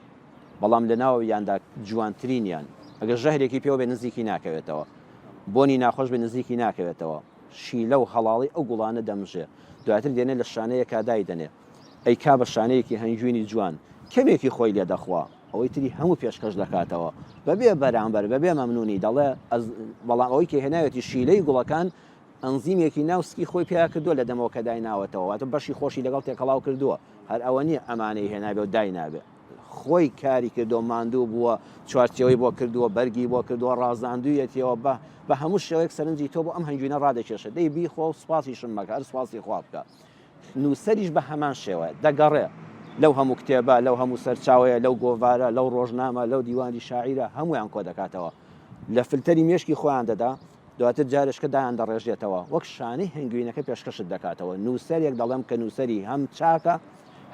بەڵام لە ناویاندا جوانترینیان ئەگەر ژەهرێکی پێوە بێ نزیکی ناکەوێتەوە، بۆنی ناخۆش بێ نزیکی ناکەوێتەوە، شیلە و هەڵاڵەی ئەو گوڵانە دەمژێ، دواتر دێنێ لە شانەیەکا دایدەنێ. ئەیکا بە شانەیەکی هەنگوینی جوان، کەمێکی خۆی لێ دەخوا، ئەوەی تری هەموو پێشکەش دەکاتەوە، بەبێ بەرامبەر، بەبێ مەمنوونی، دەڵێ، ئەز، بەڵام ئەوەی کە هێناوێتی شیلەی گوڵەکان، ئەنزیمێکی ناو سکی خۆی پیا کردووە لە دەمەوە کە دایناوەتەوە، واتە بەشی خۆشی لەگەڵ تێکەڵاو کردووە، هەر ئەوە نییە ئەمانەی هێنابێ و داینابێ، خۆی کاری کردووە، ماندوو بووە، چوارچێوەی بۆ کردووە، بەرگی بۆ کردووە، ڕازاندوویەتیەوە، بە بە هەموو شێوەیەک سەرنجی تۆ بۆ ئەم هەنگوینە ڕادەکێشێ، دەی بیخۆ و سوپاسیشم مەکە، هەر سوپاسی خوا بکە. نووسەریش بە هەمان شێوە دەگەڕێ لەو هەموو کتێبە، لەو هەموو سەرچاوەیە، لەو گۆڤارە، لەو ڕۆژنامە، لەو دیوانی شاعیرە هەموویان کۆ دەکاتەوە. لە فلتەری مێشکی خۆیان دەدا، دواتر جارێکە دایان دەڕێژێتەوە، وەک شانەی هەنگوینەکە پێشکەشت دەکاتەوە. نووسەرێک دەڵێم کە نووسەری هەم چاکە،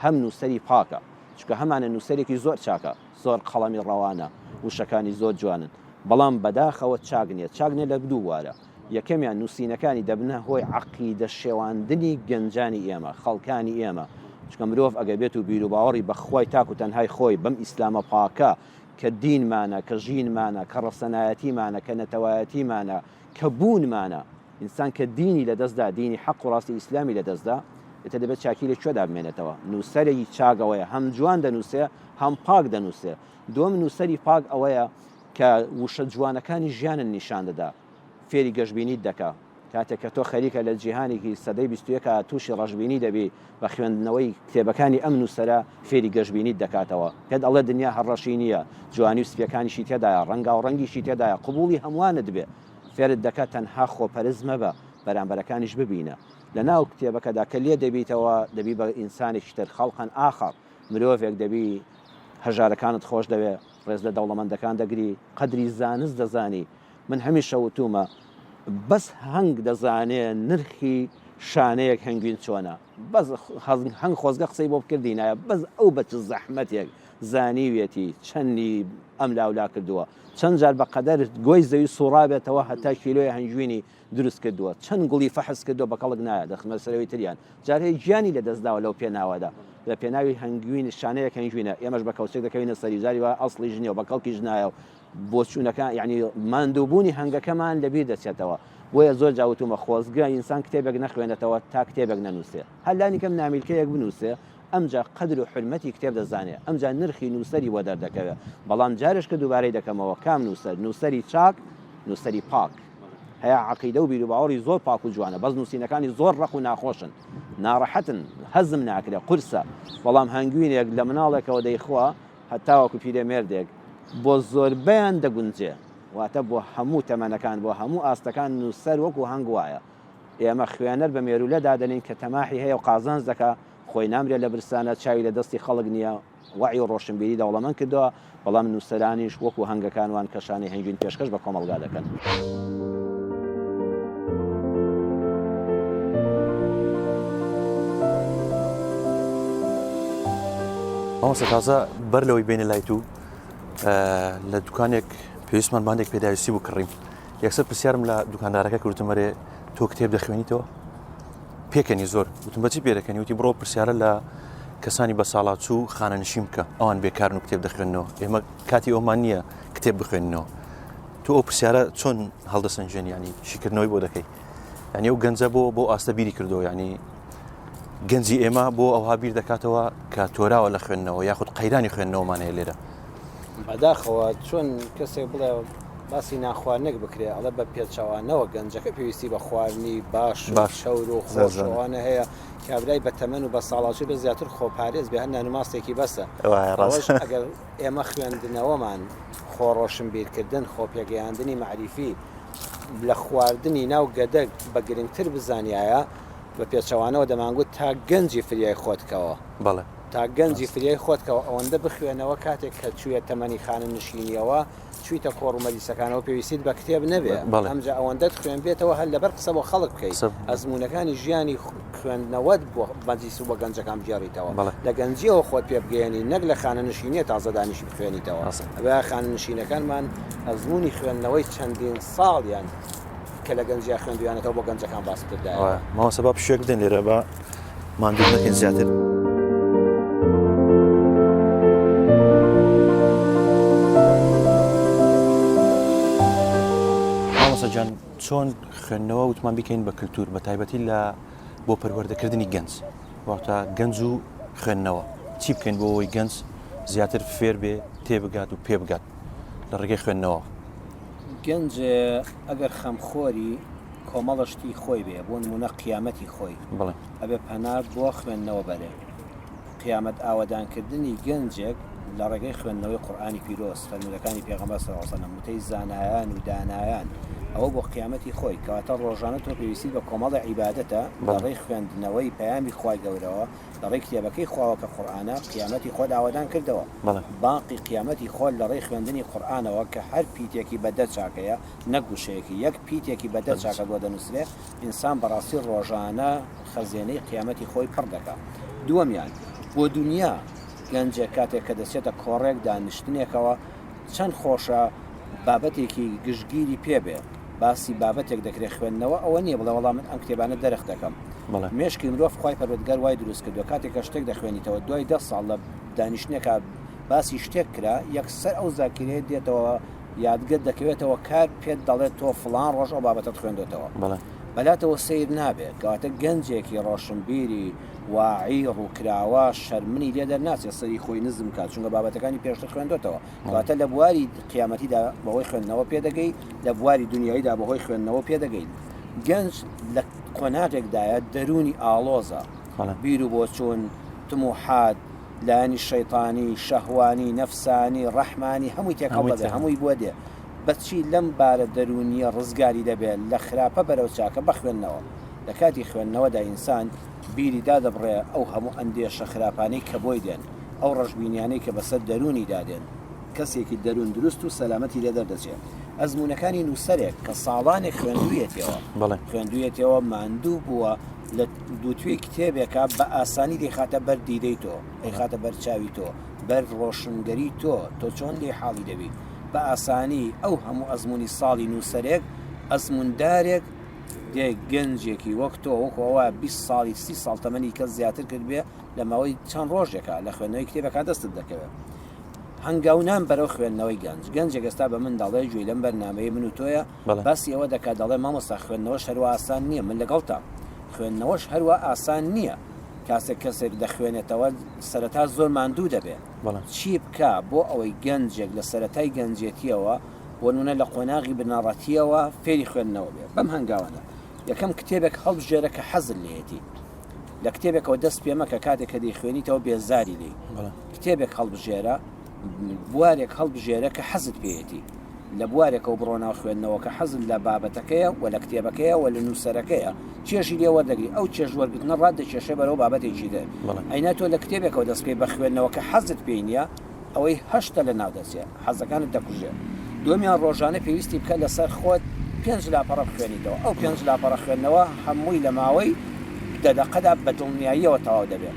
هەم نووسەری پاکە. چونکە هەمانە نووسەرێکی زۆر چاکە، زۆر قەڵەمی ڕەوانە، وشەکانی زۆر جوانن. بەڵام بەداخەوە چاک نییە. چاک نییە لە دوو بوارە. یەکەمیان نووسینەکانی دەبنە هۆی عەقیدە شێواندنی گەنجانی ئێمە، خەڵکانی ئێمە، چونکە مرۆڤ ئەگەر بێت و بیروباوەڕی بە خوای تاک و تەنهای خۆی، بەم ئیسلامە پاکە کە دینمانە، کە ژینمانە، کە ڕەسەنایەتیمانە، کە نەتەوایەتیمانە، کە بوونمانە، ئینسان کە دینی لەدەست دا، دینی حەق و ڕاستی ئیسلامی لەدەست دا، ئیتر دەبێت چاکی لە کوێدا بمێنێتەوە؟ نووسەرێکی چاک ئەوەیە هەم جوان دەنووسێ، هەم پاک دەنووسێ. دووەم نووسەری پاک ئەوەیە کە وشە جوانەکانی ژیانت نیشان دەدا، فێری گەشبینیت دەکا. کاتێک کە تۆ خەریکە لە جیهانێکی سەدەی بیستویەکا تووشی ڕەشبینی دەبی، بە خوێندنەوەی کتێبەکانی ئەم نووسەرە فێری گەشبینیت دەکاتەوە. پێت ئەڵێ دنیا هەر ڕەشی نییە، جوانی و سپییەکانیشی تێدایە، ڕەنگاوڕەنگیشی تێدایە، قبووڵی هەمووانت بێ. فێرت دەکا تەنها خۆپەرست مەبە، بەرامبەرەکانیش ببینە. لە ناو کتێبەکەدا کە لێ دەبیتەوە، دەبی بە ئینسانێکی تر، خەڵقەن ئاخەر، مرۆڤێک دەبی هەژارەکانت خۆش دەوێ، ڕێز لە دەوڵەمەندەکان دەگری، قەدری زانست دەزانی، من هەمیشە وتومە بەس هەنگ دەزانێ نرخی. شانەیەک هەنگوین چۆنە بەس هەنگ خۆزگە قسەی بۆ بکردینایە بەس ئەو بە چ زەحمەتێک زانیویەتی چەندی ئەم لاولا کردووە چەند جار بە قەدەر گۆی زەوی سوڕابێتەوە هەتا کیلۆی هەنگوینی دروست کردووە چەند گوڵی فەحس کردووە بە کەڵک نایە دەخمە سەرەوەی تریان جار هەیە گیانی لە دەست داوە لەو پێناوەدا لە پێناوی هەنگوین شانەیەک هەنگوینە ئێمەش بە کەوچک دەکەوینە سەری جاری وا ئەسڵیش نییە و بە کەڵکیش نایە و بۆچوونەکان یانی ماندووبوونی هەنگەکەمان لەبیر دەچێتەوە بۆیە زۆر جا وتومە خۆزگە ئینسان کتێبێک نەخوێنێتەوە تا کتێبێک نەنووسێ هەر لانیکەم نامیلکەیەک بنووسێ ئەمجا قەدر و حورمەتی کتێب دەزانێ ئەمجا نرخی نووسەری بۆ دەردەکەوێ بەڵام جارێش کە دووبارەی دەکەمەوە کام نووسەر نووسەری چاک نووسەری پاک هەیە عەقیدە و بیروباوەڕی زۆر پاک و جوانە بەس نووسینەکانی زۆر ڕەق و ناخۆشن ناڕەحەتن هەزم ناکرێ قورسە بەڵام هەنگوینێک لە مناڵێکەوە دەیخوا هەتاوەکو پیرەمێردێک بۆ زۆربەیان دەگونجێ، واتە بۆ هەموو تەمەنەکان، بۆ هەموو ئاستەکان نووسەر وەکو هەنگ وایە. ئێمە خوێنەر بە مێروولە دادەنێین کە تەماحی هەیە و قازانج دەکا، خۆی نامرێ لە برسانە، چاوی لە دەستی خەڵک نییە، وەعی و ڕۆشنبیری دەوڵەمەند کردووە، بەڵام نووسەرانیش وەکو هەنگەکان وان کە شانەی هەنگوین پێشکەش بە کۆمەڵگا دەکەن. مامۆستا تازە بەر لەوەی بێنە لای تو لە دوکانێک پێویستمان باندێک پێداویستی بوو کڕیم یەکسەر پرسیارم لە دوکاندارەکە کردم ئەرێ تۆ کتێب دەخوێنیتەوە پێکەنی زۆر وتم بەچی پێدەکەنی وتی بڕۆ پرسیارە لە کەسانی بە ساڵاچوو خانەنشین بکە ئەوان بێکارن و کتێب دەخوێننەوە ئێمە کاتی ئەومان نییە کتێب بخوێننەوە تۆ ئەو پرسیارە چۆن هەڵدەسەنجێن ینی شیکردنەوەی بۆ دەکەی یعنی ئەو گەنجە بۆ بۆ ئاستە بیری کردەوە ینی گەنجی ئێمە بۆ ئەوها بیر دەکاتەوە کە تۆراوە لە خوێندنەوە یاخود قەیرانی خوێندنەوەمان هەیە لێرە. بەداخەوە چۆن کەسێک بڵێ باسی نانخواردنێک بکرێ ئەڵێ بە پێچەوانەوە گەنجەکە پێویستی بە خواردنی باش و باش چەور و خۆش زۆر. ئەوانە هەیە کابرای بە تەمەن و بە ساڵاچوو بێ زیاتر خۆپارێز بێ هەر نان و ماستێکی بەسە وایە ئەوەش ڕاست. ئەگەر ئێمە خوێندنەوەمان خۆڕۆشنبیرکردن خۆپێگەیاندنی مەعریفی لە خواردنی ناو گەدە بە گرنگتر بزانیایە بە پێچەوانەوە دەمانگوت تا گەنجی فریای خۆت کەوە. بەڵێ. تا گەنجی فریای خۆت کەوە ئەوەندە بخوێنەوە کاتێک کە چوویە تەمەنی خانەنشینیەوە چوویتە کۆڕ و مەجلیسەکانەوە پێویستیت بە کتێب نەبێ بەڵێ. ئەمجا ئەوەندەت خوێنبێتەوە هەر لەبەر قسە بۆ خەڵک بکەی قسە ئەزموونەکانی ژیانی خوێندنەوەت بۆ مەجلیس و بۆ گەنجەکان بگێڕیتەوە بەڵێ. لە گەنجیەوە خۆت پێ بگەیەنی نەک لە خانەنشینیە تازە دانیشی بخوێنیتەوە ڕاستە. ئەبێ خانەنشینەکانمان ئەزموونی خوێندنەوەی چەندین ساڵیان کە لە گەنجیا خوێندویانەتەوە بۆ گەنجەکان باس بکردایە. مامۆستا با پشوویەک بدەین لێرە با ماندوو نەکەین زیاتر. مامۆستا گیان چۆن خوێندنەوە وتمان بیکەین بە کللتور بە تایبەتی لە بۆ پەروەردەکردنی گەنج واتە گەنج و خوێندنەوە چی بکەین بۆ ئەوەی گەنج زیاتر فێر بێ تێبگات و پێ بگات لە ڕێگەی خوێندنەوە گەنج ئەگەر خەمخۆری کۆمەڵە شتی خۆی بێ بۆ نمونە قیامەتی خۆی بەڵێ. ئەبێ پەنا بۆ خوێندنەوە بەرێ قیامەت ئاوەدانکردنی گەنجێک لە ڕێگەی خوێندنەوەی قورئانی پیرۆز فەرموودەکانی پێغەمبەر صلی اللە علیه وسلم وتەی زانایان و دانایان ئەوە بۆ قیامەتی خۆی کەواتە ڕۆژانە تۆ پێویستیت بە کۆمەڵێ عیبادەتە لە بەڵێ. ڕێی خوێندنەوەی پەیامی خوای گەورەوە لە ڕێی کتێبەکەی خواوە کە قورئانە قیامەتی خۆت ئاوەدان کردەوە. بەڵێ. بانقی قیامەتی خۆت لە ڕێی خوێندنی قورئانەوە کە هەر پیتێکی بە دە چاکەیە نەک وشەیەکی یەک پیتێکی بە دە چاکەت بۆ دەنووسرێ ئینسان بەڕاستی ڕۆژانە خەزێنەی قیامەتی خۆی پڕ دەکا. دووەمیان بۆ دونیا گەنجێک کاتێک کە دەچێتە کۆڕێک دانیشتنێکەوە چەند خۆشە بابەتێکی گشتگیری پێ بێ باسی بابەتێک دەکرێ خوێندنەوە ئەوە نییە بڵێ وەڵا من ئەم کتێبانە دەرخ دەکەم مێشکی مرۆڤ خوای پەروەردگار وای دروست کردووە کاتێک کە شتێک دەخوێنیتەوە دوای دە ساڵ لە دانیشتنێکا باسی شتێک کرا یەکسەر ئەو زاکیرەیە دێتەوە یادگەت دەکەوێتەوە کار پێت دەڵێت تۆ فڵان ڕۆژ ئەو بابەتەت خوێندۆتەوە بەلاتەوە سەیر نابێت کەواتە گەنجێکی ڕۆشنبیری واعی ڕووکراوە شەرمنی لێ دەرناچێت سەری خۆی نزم کات چونکە بابەتەکانی پێشتر خوێندۆتەوە کەواتە لە بواری قیامەتیدا بەهۆی خوێندنەوە پێدەگەی لە بواری دنیاییدا بەهۆی خوێندنەوە پێدەگەیت گەنج لە قۆناغێکدایە دەروونی ئاڵۆزە بیر و بۆچوون تموحات لایەنی شەیتانی شەهوانی نەفسانی ڕەحمانی هەمووی تێکەڵ دەبێ هەمووی بۆ دێ بەچی لەم بارە دەروونیە ڕزگاری دەبێت لە خراپە بەرەو چاکە بە خوێندنەوە لە کاتی خوێندنەوەدا ئینسان بیری دادەبڕێ ئەو هەموو ئەندێشە خراپانەی کە بۆی دێن ئەو ڕەشبینیانەی کە بەسەر دەروونیدا دێن کەسێکی دەروون دروست و سەلامەتی لێ دەردەچێ. ئەزموونەکانی نووسەرێک کە ساڵانێک خوێندوویەتیەوە، خوێندوویەتیەوە، ماندوو بووە. لە دووتوێی کتێبێکا بە ئاسانی دەیخاتە بەر دیدەی تۆ، دەیخاتە بەر چاوی تۆ، بەر ڕۆشنگەری تۆ، تۆ چۆن لێی حاڵی دەبی؟ بە ئاسانی ئەو هەموو ئەزموونی ساڵی نووسەرێک، ئەزمووندارێک دێ گەنجێکی وەک تۆ، وەکو ئەوە 20 ساڵی 30 ساڵ تەمەنی کەس زیاتر کردبێ لە ماوەی چەند ڕۆژێکا لە خوێندنەوەی کتێبەکە دەستت دەکەوێت. هەنگاونان بەرەو خوێندنەوەی گەنج گەنجێک ئێستا بە من دەڵێ گوێی لەم بەرنامەیەی من و تۆیە باسی ئەوە دەکات دەڵێ مامۆستا خوێندنەوەش هەروا ئاسان نییە من لەگەڵتام خوێندنەوەش هەروا ئاسان نییە کاسێک کەسێک دەخوێنێتەوە سەرەتا زۆر ماندوو دەبێ چی بکا بۆ ئەوەی گەنجێک لە سەرەتای گەنجێتیەوە بۆ نمونە لە قۆناغی بنەڕەتیەوە فێری خوێندنەوە بێ بەم هەنگاوانە یەکەم کتێبێک هەڵبژێرە کە حەزت لێیەتی لە کتێبێکەوە دەست پێ مەکە کاتێک کە دەیخوێنیتەوە بێزاری لێی کتێبێک هەڵبژێرە بوارێک هەڵبژێرە کە حەزت پێیەتی لە بوارێکەوە بڕۆ ناو خوێندنەوە کە حەزت لە بابەتەکەیە و لە کتێبەکەیە و لە نووسەرەکەیە چێژی لێ وەردەگری ئەو چێژ وەرگرتنە ڕات دەکێشێ بەرەو بابەتێکی تر ئەینا تۆ لە کتێبێکەوە دەست بکەی بە خوێندنەوە کە حەزت پێی نییە ئەوەی هەشتە لە ناو دەچێ حەزەکانت دەکوژێ دووەمیان ڕۆژانە پێویستی بکە لەسەر خۆت پێنج لاپەڕە بخوێنیتەوە ئەو پێنج لاپەڕە خوێندنەوە هەمووی لە ماوەی دە دەقەدا بە دڵنیاییەوە تەواو دەبێت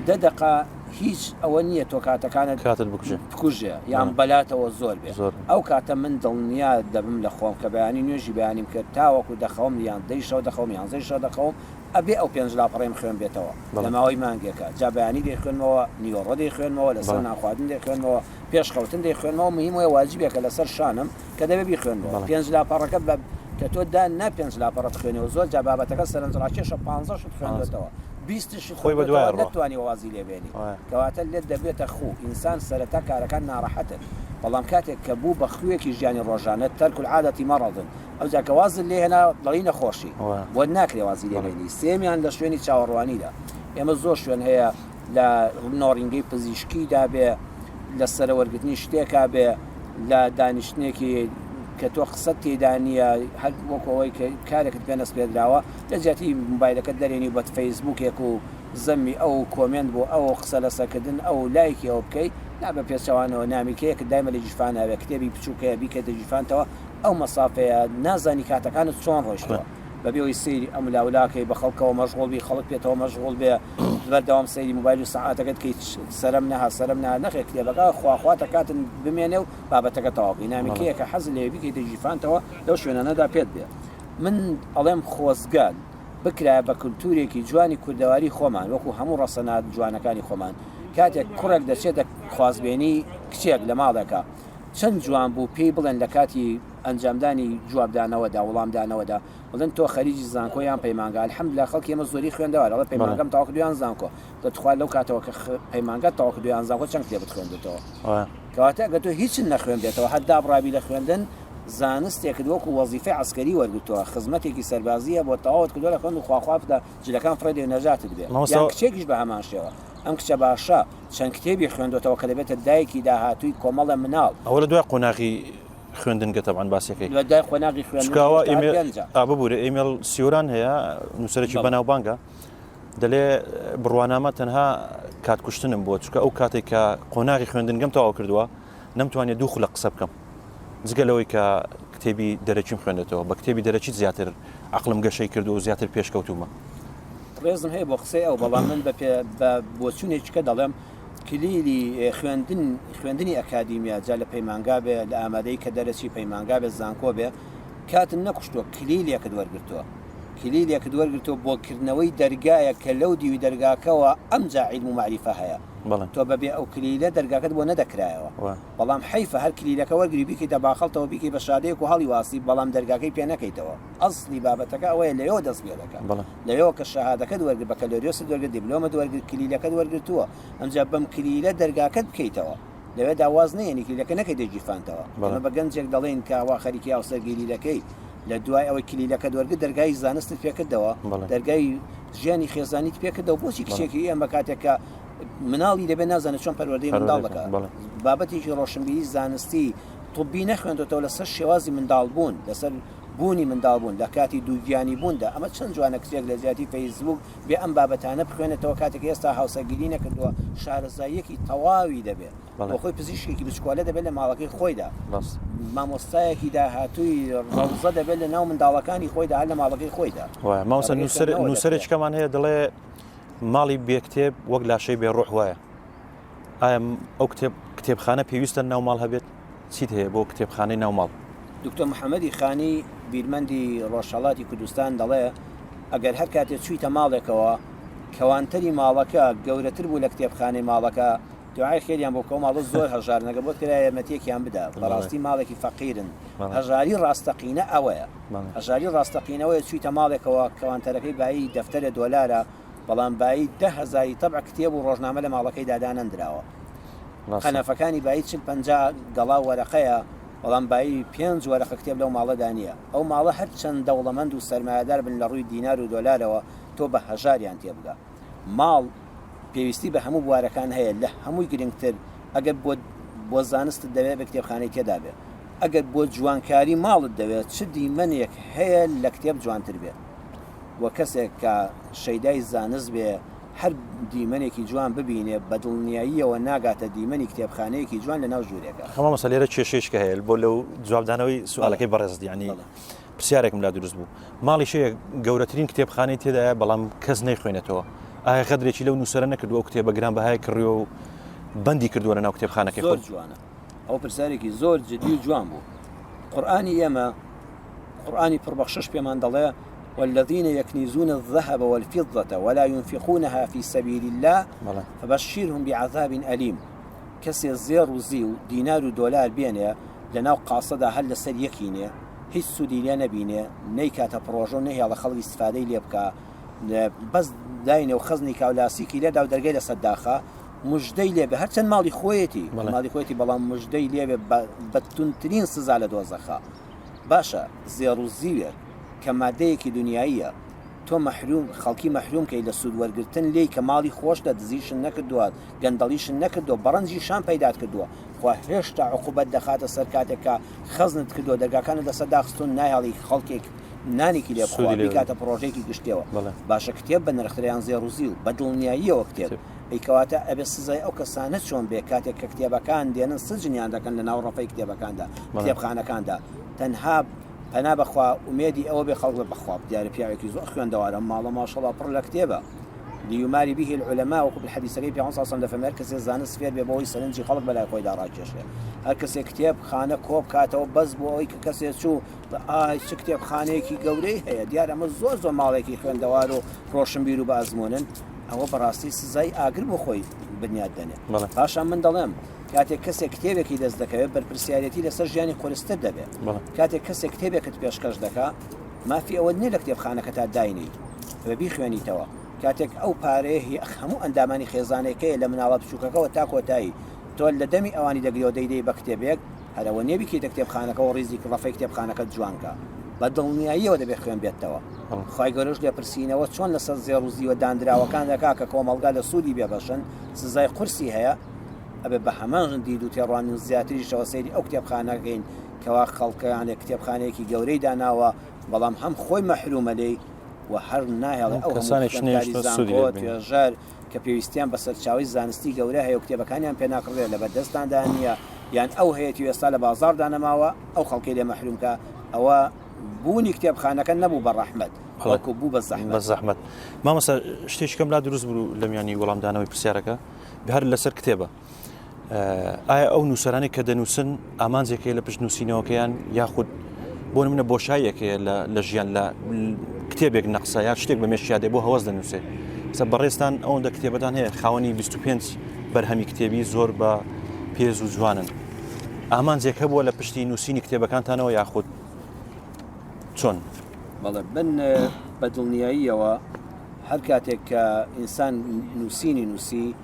دە دەقە هیچ ئەوە نییە تۆ کاتەکانت کاتت بکوژێ بکوژێ یان بەلاتەوە زۆر بێ ئەو کاتە من دڵنیا دەبم لە خۆم کە بەیانی نوێژی بەیانیم کرد تاوەکو دەخەوم یان دەی شەو دەخەوم یانزەی شەو دەخەوم ئەبێ ئەو پێنج لاپەڕەیم خوێنبێتەوە لە ماوەی مانگێکا جا بەیانی دەیخوێنمەوە نیوەڕۆ دەیخوێنمەوە لەسەر نانخواردن دەیخوێنمەوە پێش خەوتن دەیخوێنمەوە مهم وەیە واجبێکە لەسەر شانم کە دەبێ بیخوێنمەوە پێنج لاپەڕەکە بە کە تۆ دان نا پێنج لاپەڕە بخوێنەوە زۆر جا بابەتەکە سەرنجڕاکێشە پانزە شت خوێندۆتەوە 20 شت خۆی بە دوای ڕۆ نەتوانی وازی لێ بێنی کەواتە لێت دەبێتە خوو ئینسان سەرەتا کارەکان ناڕەحەتن بەڵام کاتێک کە بوو بە خووێکی ژیانی ڕۆژانەت ترک العادة مرض ئەوجا کە وازت لێ هێنا دەڵێی نەخۆشی بۆت ناکرێ وازی لێ بێنی سێیەمیان لە شوێنی چاوەڕوانیدا ئێمە زۆر شوێن هەیە لە نۆڕینگەی پزیشکیدا بێ لە سەرەوەرگرتنی شتێکا بێ لە دانیشتنێکی کە تۆ قسەت تێدا نییە هەر وەکو ئەوەی کە کارێکت پێ نەسپێردراوە لە جیاتی موبایلەکەت دەرێنی و بە فەیسبووکێک و زەمی ئەو comment بۆ ئەو قسە لەسەرکردن ئەو لایکی ئەو بکەی نا بە پێچەوانەوە نامیلکەیەکت دایمە لە گیرفانا بێ کتێبی بچووک هەیە بیکەیتە گیرفانتەوە ئەو مەسافەیە نازانی کاتەکانت چۆن ڕۆیشتووە بەبێ ئەوەی سەیری ئەم لاولاکەی بە خەڵکەوە مەشغوڵ بی خەڵک پێتەوە مەشغوڵ بێ بەردەوام سەیری موبایل و سەعاتەکەت کەی سەرم نەها سەرم نەها نەخێر کتێبەکە خوا خواتە کاتت بمێنێ و بابەتەکە تەواو بکەی نامیلکەیەکە حەزت لێیە بیکەیتە گیرفانتەوە لەو شوێنانەدا پێت بێ من ئەڵێم خۆزگە بکرایە بە کولتوورێکی جوانی کوردەواری خۆمان وەکو هەموو ڕەسەنە جوانەکانی خۆمان کاتێک کوڕێک دەچێتە خوازبێنی کچێک لە ماڵێکە چەند جوان بوو پێی بڵێن لە کاتی ئەنجامدانی جوابدانەوەدا وڵامدانەوەدا بڵێن تۆ خەریجی زانکۆ یان پەیمانگا الحمدللە خەڵکی ئێمە زۆری خوێندەوارە ئەڵێ پەیمانگەم تەواو کردووە یان زانکۆ دە تخوا لەو کاتەوە کە پەیمانگات تەواو کردووە یان زانکۆ چەند کتێبت خوێندووتەوە کەواتە ئەگەر تۆ هیچت نەخوێندبێتەوە هەر دابڕابی لە خوێندن زانستێکت وەکو وەزیفەی عەسکەری وەرگرتووە خزمەتێکی سەربازییە بۆ تەواوت کردووە لە خوێند و خواخوا بدە جلەکان فڕێ دەی و نەجاتت بێ یان کچێکیش بە هەمان شێوە ئەم کچە باشە چەند کتێبی خوێندۆتەوە کە دەبێتە دایکی داهاتووی کۆمەڵە مناڵ. ئەوە لە دوای قۆناغی خوێندنگە تەبعەن باسیەکەی. لە دوای قۆناغی خوێندن چونکە ئەوە هێشتا هەر ئیمێل گەنجە. ئا ببورە ئیمێل سیۆران هەیە نووسەرێکی بەناوبانگە دەلێ بڕوانامە تەنها کات کوشتنم بووە چونکە ئەو کاتێک کە قۆناغی خوێندنگەم تەواو کردووە نەمتوانیە دوو خولەک قسە بکەم جگە لەوەی کە کتێبی دەرەکیم خوێندێتەوە بە کتێبی دەرەکی زیاتر عەقڵم گەشەی کردووە و زیاتر پێشکەوتوومە. ڕێزم هەیە بۆ قسەی ئەو بەڵام من بە پێ بە بۆچوونێکی کە دەڵێم کلیلی خوێندن خوێندنی ئەکادیمیا جا لە پەیمانگا بێ لە ئامادەی کە دەرەچی پەیمانگا بێ زانکۆ بێ کاتت نەکوشتووە کلیلێکت وەرگرتووە کلیلێکت وەرگرتووە بۆ کردنەوەی دەرگایەک کە لەو دیوی دەرگاکەوە ئەمجا عیلم و مەعریفە هەیە تۆ بەبێ ئەو کلیلە دەرگاکەت بۆ نەدەکرایەوە بەڵام حەیفە هەر کلیلەکە وەرگری بیکەیتە باخەڵتەوە بیکەی بە شادەیەک و هەڵیواسی بەڵام دەرگاکەی پێ نەکەیتەوە ئەسڵی بابەتەکە ئەوەیە لەوێوە دەست پێ دەکات لەوێوە کە شەهادەکەت وەرگرت بەکەلۆریۆست وەرگرت دیبلۆمت وەرگرت کلیلەکەت وەرگرتووە ئەمجا بەم کلیلە دەرگاکەت بکەیتەوە لەوێدا واز نەیەنی کلیلەکە نەکەیتە گیرفانتەوە ئێمە بە گەنجێک دەڵێین کە وا خەریکی هاوسەرگیری دەکەی لە دوای ئەوەی کلیلەکەت وەرگرت دەرگای زانستت پێکردەوە دەرگای ژیانی خێزانیت پێکردەوە بۆچی کچێکی ئێمە کاتێک کە مناڵی دەبێت نازانێت چۆن پەروەردەی منداڵ دەکات بابەتێکی ڕۆشنبیری زانستی طبی نەخوێندۆتەوە لەسەر شێوازی منداڵبوون لەسەر. بوونی منداڵ بوون، لە کاتی دووگیانی بووندا، ئەمە چەند جوانە کچێک لە جیاتی فەیسبووک بێ ئەم بابەتانە بخوێنێتەوە کاتێک ئێستا هاوسەرگیری نەکردووە شارەزاییەکی تەواوی دەبێ بۆ خۆی پزیشکێکی بچکۆلە دەبێت لە ماڵەکەی خۆیدا مامۆستایەکی داهاتووی ڕەوزە دەبێت لە ناو منداڵەکانی خۆیدا هەر لە ماڵەکەی خۆیدا. مامۆستا نووسەرێکمان هەیە دەڵێ ماڵی بێ کتێب وەک لاشەی بێ ڕۆح وایە. ئایا ئەو کتێب کتێبخانە پێویستە ناو ماڵ هەبێت؟ چیت هەیە بۆ کتێبخانەی ناو ماڵ؟ دکتۆر محەمەدی خانی بیرمەندی ڕۆژهەڵاتی کوردستان دەڵێ، ئەگەر هەر کاتێ چوویتە ماڵێکەوە کەوانتەری ماڵەکە گەورەتر بوو لە کتێبخانەی ماڵەکە، دوعای خێریان بۆ بکە ئەو ماڵە زۆر هەژارن ئەگەر بۆت کرا یارمەتیەکیان بدە بەڕاستی ماڵێکی فەقیرن هەژاری ڕاستەقینە ئەوەیە هەژاری ڕاستەقینە ئەوەیە چوویتە ماڵێکەوە کەوانتەرەکەی بایی دەفتەرێ دۆلارە بەڵام بایی 10000ی تەبع کتێب و ڕۆژنامە لە ماڵەکەیدا دانەندراوە قەنەفەکانی بایی 40 50 گەڵا وەرەقەیە بەڵام بایی پێنج وەرەقە کتێب لەو ماڵەدا نییە ئەو ماڵە هەرچەند دەوڵەمەند و سەرمایەدار بن لە ڕووی دینار و دۆلارەوە تۆ بە هەژاریان تێبگە ماڵ پێویستی بە هەموو بوارەکان هەیە لە هەمووی گرنگتر ئەگەر بۆ بۆ زانستت دەوێت بە کتێبخانەی تێدا بێ ئەگەر بۆ جوانکاری ماڵت دەوێت چ دیمەنێک هەیە لە کتێب جوانتر بێ و کەسێک کە شەیدای زانست بێ هەر دیمەنێکی جوان ببینێ بە دڵنیاییەوە ناگاتە دیمەنی کتێبخانەیەکی جوان لە ناو ژوورێکە. مامۆستا لێرە کێشەیەک هەیە بۆ لەو جوابدانەوەی سوالەکەی بەڕێزت یعنی پرسیارێکم لا دروست بوو ماڵیش هەیە گەورەترین کتێبخانەی تێدایە بەڵام کەس نەیخوێنێتەوە ئایا غەدرێکی لەو نووسەرە نەکردووە ئەو کتێبە گرانبەهای کڕیوە و بەندی کردووە لە ناو کتێبخانەکەی زۆر جوانە ئەو پرسیارێکی زۆر جدی و جوان بوو قورئانی ئێمە قورئانی پڕبەخشش پێمان دەڵێ والذین يكنزون الذهب والفضة ولا ينفقونها في سبيل الله فبشرهم بعذاب أليم کەسێ زێڕ و زیو دینار و دۆلار بێنێ لەناو قاسەدا هەر لەسەر یەکینێ هیچ سوودی لێ نەبینێ نەیکاتە پڕۆژە و نەهێڵە خەڵک ئیستفادەی لێ بکا بەس داینێ و خەزنی کا و لاسیکی لێدا و دەرگەی لەسەر داخا مژدەی لێ بێ هەرچەند ماڵی خۆیەتی ماڵی خۆیەتی بەڵام مژدەی لێ بێ بە توندترین سزا لە دۆزەخا باشە زێڕ و زیوێک کە مادەیەکی دنیاییە تۆ مەحروم خەڵکی مەحروم کەی لە سوود وەرگرتن لێی کە ماڵی خۆشتە دزیشت نەکردووە گەندەڵیشت نەکردووە بەڕەنجی شان پەیدات کردووە خوا هێشتا عقوبەت دەخاتە سەر کاتێک کە خەزنت کردووە دەرگاکانت لەسەر داخستوون نایەڵی خەڵکێک نانێکی لێ بخوا بیکاتە پڕۆژەیەکی گشتیەوە باشە کتێب بە نرخترە یان زێڕ و زیو بە دڵنیاییەوە کتێب ئەی کەواتە ئەبێ سزای ئەو کەسانە چۆن بێ کاتێک کە کتێبەکان دێنن سجنیان دەکەن لە ناو ڕەفەی کتێبەکاندا کتێبخانەکاندا تەنها پەنا بەخوا ئومێدی ئەوە بێ خەڵک بڵێ بەخوا دیارە پیاوێکی زۆر خوێندەوارە ماڵە ماشەڵا پڕ لە کتێبە لیوماری به العلماء وەکو حەدیسەکەی پێغەمبەر صلی الله علیه و سلم دەفەرمێ هەر کەسێ زانست فێر بێ بۆ ئەوەی سەرنجی خەڵک بەلای خۆیدا ڕاکێشێ هەر کەسێ کتێب خانە کۆ بکاتەوە بەس بۆ ئەوەی کە کەسێ چوو ئای چ کتێبخانەیەکی گەورەی هەیە دیار ئەمە زۆر زۆر ماڵێکی خوێندەوار و ڕۆشنبیر و بە ئەزمونن ئەوە بەڕاستی سزای ئاگر بۆ خۆی بنیاد دەنێ پاشان من دەڵێم کاتێک کەسێک کتێبێکی دەست دەکەوێت بەرپرسیارەتی لەسەر ژیانی قورستر دەبێت کاتێک کەسێک کتێبێکت پێشکەش دەکا مافی ئەوەت نیە لە کتێبخانەکەتا داینێی و بیخوێنیتەوە کاتێک ئەو پارەیە هی هەموو ئەندامانی خێزانێکەیە لە مناڵە بچوکەکەوە تا کۆتایی تۆ لە دەمی ئەوانی دەگریەوە دەیدەی بە کتێبێک هەر ئەوە نیە بیکەیتە کتێبخانەکەوە ڕیزی ڕەفەی کتێبخانەکەت جوان کە بە دڵنیاییەوە دەبێ خوێن بێتەوە خوای گەورەش لێپرسینەوە چۆن لەسەر زێڕ و زیوە داندراوەکان دەکا کە کۆمەڵگا لە سوودی بێبەشن سزای قورسی هەیە ئەبێ بە هەمان دید و تێڕوانین زیاتریشەوە سەیری ئەو کتێبخانەکەین کەوا خەڵکانێک کتێبخانەیەکی گەورەی داناوە بەڵام هەم خۆی مەحرومە لێی و هەر ناهێڵێ ئەو هەموو خوێندکاری زانکۆ، توێژەر کە پێویستیان بە سەرچاوەی زانستی گەورە هەیە و کتێبەکانیان پێ ناکڕدرێت لەبەردەستاندا نییە یان ئەو هەیەتی و ئێستا لە بازاڕدا نەماوە ئەو خەڵکەی لێ مەحروم کە ئەوە بوونی کتێبخانەکە نەبوو بە ڕەحمەت بەڵکو بوو بە زەحمەت. بە زەحمەت. مامۆستا شتێکی کەم لا دروست بوو لە میانی وەڵامدانەوەی پرسیارەکە هەر لەسەر کتێبە. ئایا ئەو نووسەرانەی کە دەنووسن ئامانجێک هەیە لە پشت نووسینەوەکەیان یاخود بۆ منە بۆشاییەک هەیە لە ژیان لە کتێبێک نەقسە یا شتێک بە مێشکیا دێ بۆ هەوەس دەنووسێ سە بەڕێزتان ئەوەندە کتێبەتان هەیە خاوەنی 25 بەرهەمی کتێبی زۆر بە پێز و جوانن ئامانجێک هەبووە لە پشتی نووسینی کتێبەکانتانەوە یاخود چۆن؟ بەڵێ من بە دڵنیاییەوە هەر کاتێک کە ئینسان نووسینی نووسی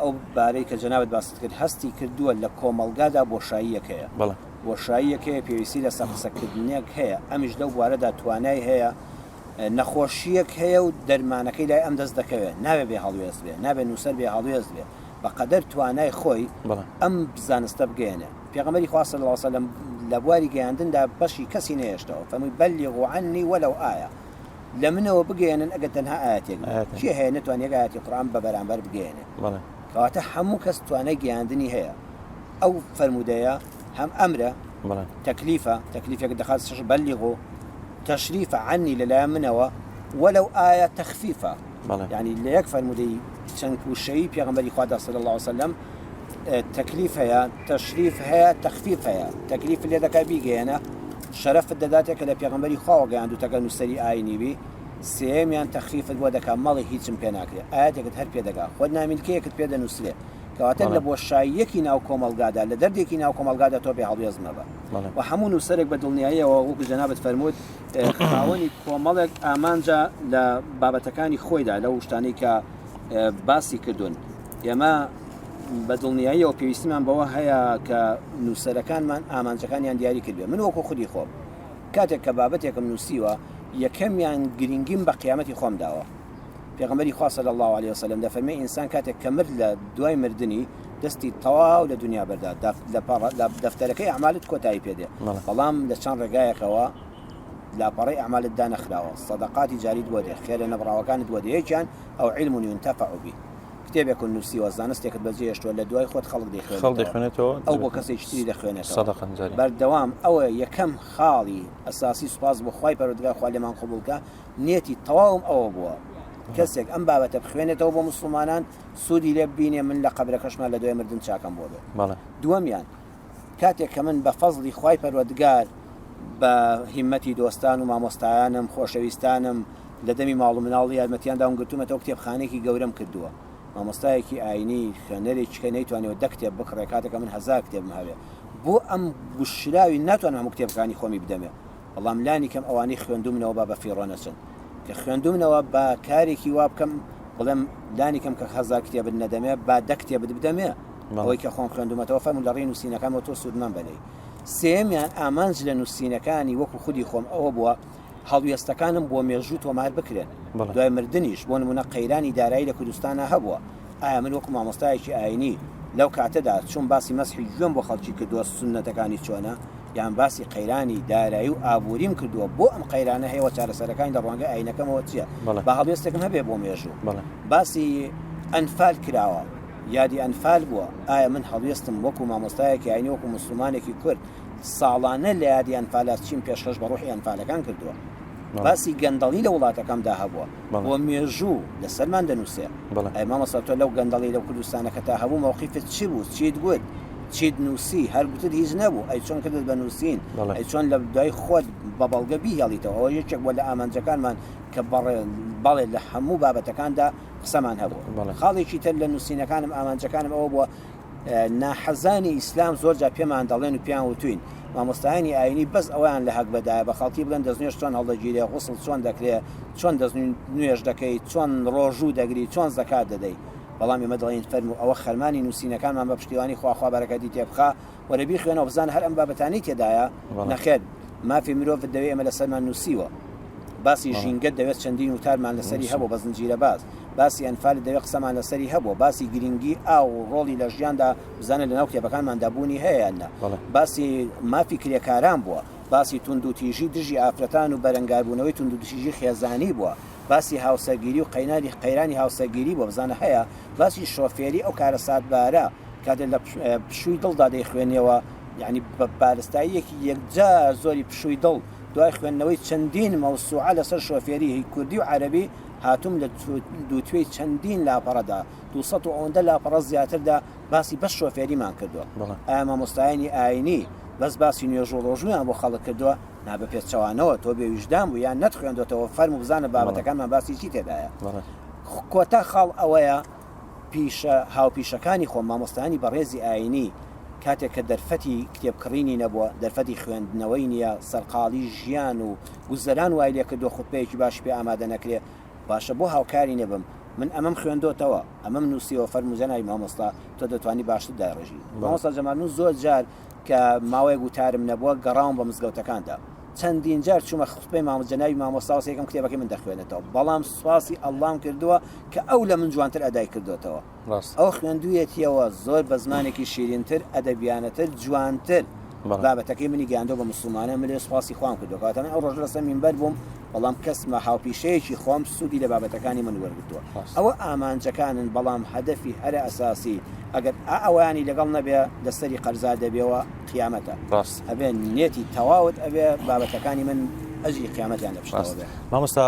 ئەو بارەی کە جەنابت باست کرد هەستی کردووە لە کۆمەڵگادا بۆشاییەک هەیە بۆشاییەک هەیە پێویستی لە سەرقسەکردنێک هەیە ئەمیش لەو بوارەدا توانای هەیە نەخۆشییەک هەیە و دەرمانەکەی لای ئەم دەست دەکەوێت نابێ بێ هەڵوێست بێ نابێ نووسەر بێ هەڵوێست بێ بە قەدەر توانای خۆی ئەم زانستە بگەیەنێ پێغەمبەری خوا صلی اللە علیه وسلم. لە بواری گەیاندندا بەشی کەسی نەهێشتەوە، فەرمووی، بلغوا عنی ولو آیە، لە منەوە بگەیەنن ئەگەر تەنها ئایەتێک بێت. کێ هەیە نەتوانێت یەک ئایەتی قورئان بە بەرامبەر بگەیەنێ؟ کەواتە هەموو کەس توانای گەیاندنی هەیە. ئەو فەرموودەیە هەم ئەمرە، تەکلیفە، تەکلیفێک دەخاتە سەر بلغوا، تەشریفە، عنی لەلایەن منەوە، ولو آیە تەخفیفە. یانی لە یەک فەرموودەی چەند وشەیی پێغەمبەری خوادا صلی اللە علیه وسلم تەکلیف هەیە تەشریف هەیە تەخفیف هەیە تەکلیف لێ دەکات بیگەیەنە شەرەفت دەداتێ کە لە پێغەمبەری خواوە گەیاندوتەکە نووسەری ئاینی بی سێیەمیان تەخفیفت بۆ دەکات مەڵێ هیچم پێ ناکرێ ئایەتێکت هەر پێ دەگا خۆت نامیلکەیەکت پێ دەنووسرێ کەواتە لە بۆشاییەکی ناو کۆمەڵگادا لە دەردێکی ناو کۆمەڵگادا تۆ بێ هەڵوێست مەبە و هەموو نووسەرێک بە دڵنیاییەوە وەکو جەنابت فەرمووت خاوەنی کۆمەڵێک ئامانجە لە بابەتەکانی خۆیدا لەو شتانەی کە باسی کردوون ئێمە بە دڵنیاییەوە پێویستیمان بەوە هەیە کە نووسەرەکانمان ئامانجەکانیان دیاری کردبێ من وەکو خودی خۆم کاتێک کە بابەتێکم نووسیوە یەکەمیان گرنگیم بە قیامەتی خۆم داوە پێغەمبەری خوا صلی الله علیه وسلم دەفەرمێ ئینسان کاتێک کە مرد لە دوای مردنی دەستی تەواو لە دنیا بەردا لە دەفتەرەکەی ئەعمالت کۆتایی پێدێ بەڵام لە چەند ڕێگایەکەوە لاپەڕەی ئەعمالت دانەخراوە سەدەقاتی جاریت بۆ دێ خێرە نەبڕاوەکانت بۆ دێ یەکیان ئەو علم ينتفع به کتێبێکت نووسیوە زانستێکت بەجێهێشتووە لە دوای خۆت خەڵک دەیخوێنێتەوە ئەو بۆ کەسێکی تری دەخوێنێتەوە بەردەوام ئەوە یەکەم خاڵی ئەساسی سوپاس بۆ خوای پەروەردگار خوا لێمان قبوڵ کە نیەتی تەواوم ئەوە بووە کەسێک ئەم بابەتە بخوێنێتەوە بۆ موسڵمانان سوودی لێ ببینێ من لە قەبرەکەشما لە دوای مردن چاکەم بۆ بێ دووەمیان کاتێک کە من بە فەزڵی خوای پەروەردگار بە هیمەتی دۆستان و مامۆستایانم خۆشەویستانم لە دەمی ماڵ و مناڵ یارمەتیان داوم گرتوومەتەوە کتێبخانەیەکی گەورەم کردووە مامۆستایەکی ئاینی خوێنەرێکی کە نەیتوانیوە دە کتێب بکڕێ کاتێک من هەزار کتێبم هەبێ بۆ ئەم گوشراوی ناتوانم هەموو کتێبەکانی خۆمی بدەمێ بەڵام لانی کەم ئەوانەی خوێندومنەوە با بەفیڕۆ نەچن کە خوێندومنەوە با کارێکی وا بکەم بڵێم لانی کەم کە هەزار کتێبت نەدەمێ با دە کتێبت بدەمێ ئەوەی کە خۆم خوێندومەتەوە فەرموو لە ڕێی نووسینەکانەوە تۆ سوودمەند بە لێی. سێیەمیان ئامانج لە نووسینەکانی وەکو خودی خۆم ئەوە بووە هەڵوێستەکانم بۆ مێژوو تۆمار بکرێن دوای مردنیش بۆ نمونە قەیرانی دارایی لە کوردستانا هەبووە ئایا من وەکو مامۆستایەکی ئاینی لەو کاتەدا چووم باسی مەسحی گوێم بۆ خەڵکی کردووە سوننەتەکانی چۆنە یان باسی قەیرانی دارایی و ئابووریم کردووە بۆ ئەم قەیرانە هەیە و چارەسەرەکانی لە ڕوانگەی ئاینەکەمەوە چییە با هەڵوێستێکم هەبێ بۆ مێژوو باسی ئەنفال کراوە یادی ئەنفال بووە، ئایا من هەڵوێستم وەکو مامۆستایەکی ئاینی وەکو موسڵمانێکی کورد ساڵانە لە یادی ئەنفالا چیم پێشکەش بە ڕوحی ئەنفالەکان کردووە؟ باسی گەندەڵی لە وڵاتەکەمدا هەبووە بۆ مێژوو لەسەرمان دەنووسێ ئەی مامۆستا تۆ لەو گەندەڵی لەو کوردستانەکەتا هەبوو مەوقیفت چی بوو چیت گوت چیت نووسی هەر گوتت هیچ نەبوو ئەی چۆن کردت بە نووسین ئەی چۆن لە دوای خۆت بە بەڵگە بیهێڵیتەوە ئەوە یەکێک بووە لە ئامانجەکانمان کە بەڵێ لە هەموو بابەتەکاندا قسەمان هەبوو. خاڵێکی تر لە نووسینەکانم ئامانجەکانم ئەوە بووە ناحەزانی ئیسلام زۆر جار پێمان دەڵێن و پێیان وتوین مامۆستایانی ئاینی بەس ئەوەیان لە هەگبەدایە بە خەڵکی بڵێن دەستنوێژ چۆن هەڵدەگیرێ غوسڵ چۆن دەکرێ چۆن دەستنوێژ دەکەی چۆن ڕۆژوو دەگری چۆن زەکات دەدەی بەڵام ئێمە دەڵێین فەرموو ئەوە خەرمانی نووسینەکانمان بە پشتیوانی خوا خوا بەرەکەتی تێبخا وەرە بیخوێنەوە بزانە هەر ئەم بابەتانەی تێدایە نەخێر مافی مرۆڤت دەوێ ئێمە لەسەرمان نووسیوە باسی ژینگەت دەوێت چەندین وتارمان لەسەری هەبوو بە زنجیرە باس باسی ئەنفالت دەوێت قسەمان لەسەری هەبووە باسی گرنگی ئاو و ڕۆڵی لە ژیاندا بزانە لەناو کتێبەکانماندا بوونی هەیە یان نا باسی مافی کرێکاران بووە باسی توندوتیژی دژی ئافرەتان و بەرەنگاربوونەوەی توندوتیژی خێزانی بووە باسی هاوسەرگیری و قەینانی قەیرانی هاوسەرگیری بووە بزانە هەیە باسی شۆفێری ئەو کارەساتبارە کاتێ لە پشووی دڵدا دەیخوێنیەوە یعنی بە بارستاییەکی یەکجار زۆری پشووی دڵ دوای خوێندنەوەی چەندین مەوسوعە لەسەر شۆفێریی کوردی و عەرەبی هاتووم لە دووتوێی چەندین لاپەڕەدا، 200 و ئەوەندە لاپەڕە زیاتردا باسی بەس شۆفێریمان کردووە. ئایا مامۆستایانی ئایینی بەس باسی نوێژ و ڕۆژوویان بۆ خەڵک کردووە؟ نا بە پێچەوانەوە تۆ بێ ویژدان بووی یان نەتخوێندۆتەوە فەرموو بزانە بابەتەکانمان باسی چی تێدایە. کۆتا خاڵ ئەوەیە پیشە هاوپیشەکانی خۆم، مامۆستایانی بەڕێزی ئایینی، کاتێک کە دەرفەتی کتێب کڕینی نەبووە، دەرفەتی خوێندنەوەی نییە، سەرقاڵی ژیان و گوزەران وای لێکردووە خوتبەیەکی باشی پێ ئامادە نەکرێ، باشە بۆ هاوکاری نەبم؟ من ئەمەم خوێندۆتەوە، ئەمەم نووسیوە، فەرموو جەنابی مامۆستا تۆ دەتوانی باشتر دایڕێژی. مامۆستا جەمال من زۆر جار کە ماوەیەک وتارم نەبووە، گەڕاوم بە مزگەوتەکاندا. چەندین جار چوومە خوتبەی مامۆ جەنابی مامۆستا و سەیرکەم کتێبەکەی من دەخوێنێتەوە، بەڵام سوپاسی ئەڵڵام کردووە کە ئەو لە من جوانتر ئەدای کردۆتەوە. ئەو خوێندوویەتیەوە زۆر بە زمانێکی شیرینتر، ئەدەبیانەتر، جوانتر. بابەتەکەی منی گەیاندووە بە موسڵمانان، من لێ سوپاسی خوام کردووە، کەواتە من ئەو ڕۆژە لەسەر مینبەر بووم، بەڵام کەسمە هاوپیشەیەکی خۆم سوودی لە بابەتەکانی من وەرگرتووە. ئەوە ئامانجەکانن، بەڵام هەدەفی هەرە ئەساسی ئەگەر ئا ئەوەیانی لەگەڵ نەبێ لەسەری قەرزار دەبێەوە قیامەتە. ئەبێ نێتی تەواوت ئەبێ بابەتەکانی من ئەجری قیامەتیان لە پشتەوە بێ. مامۆستا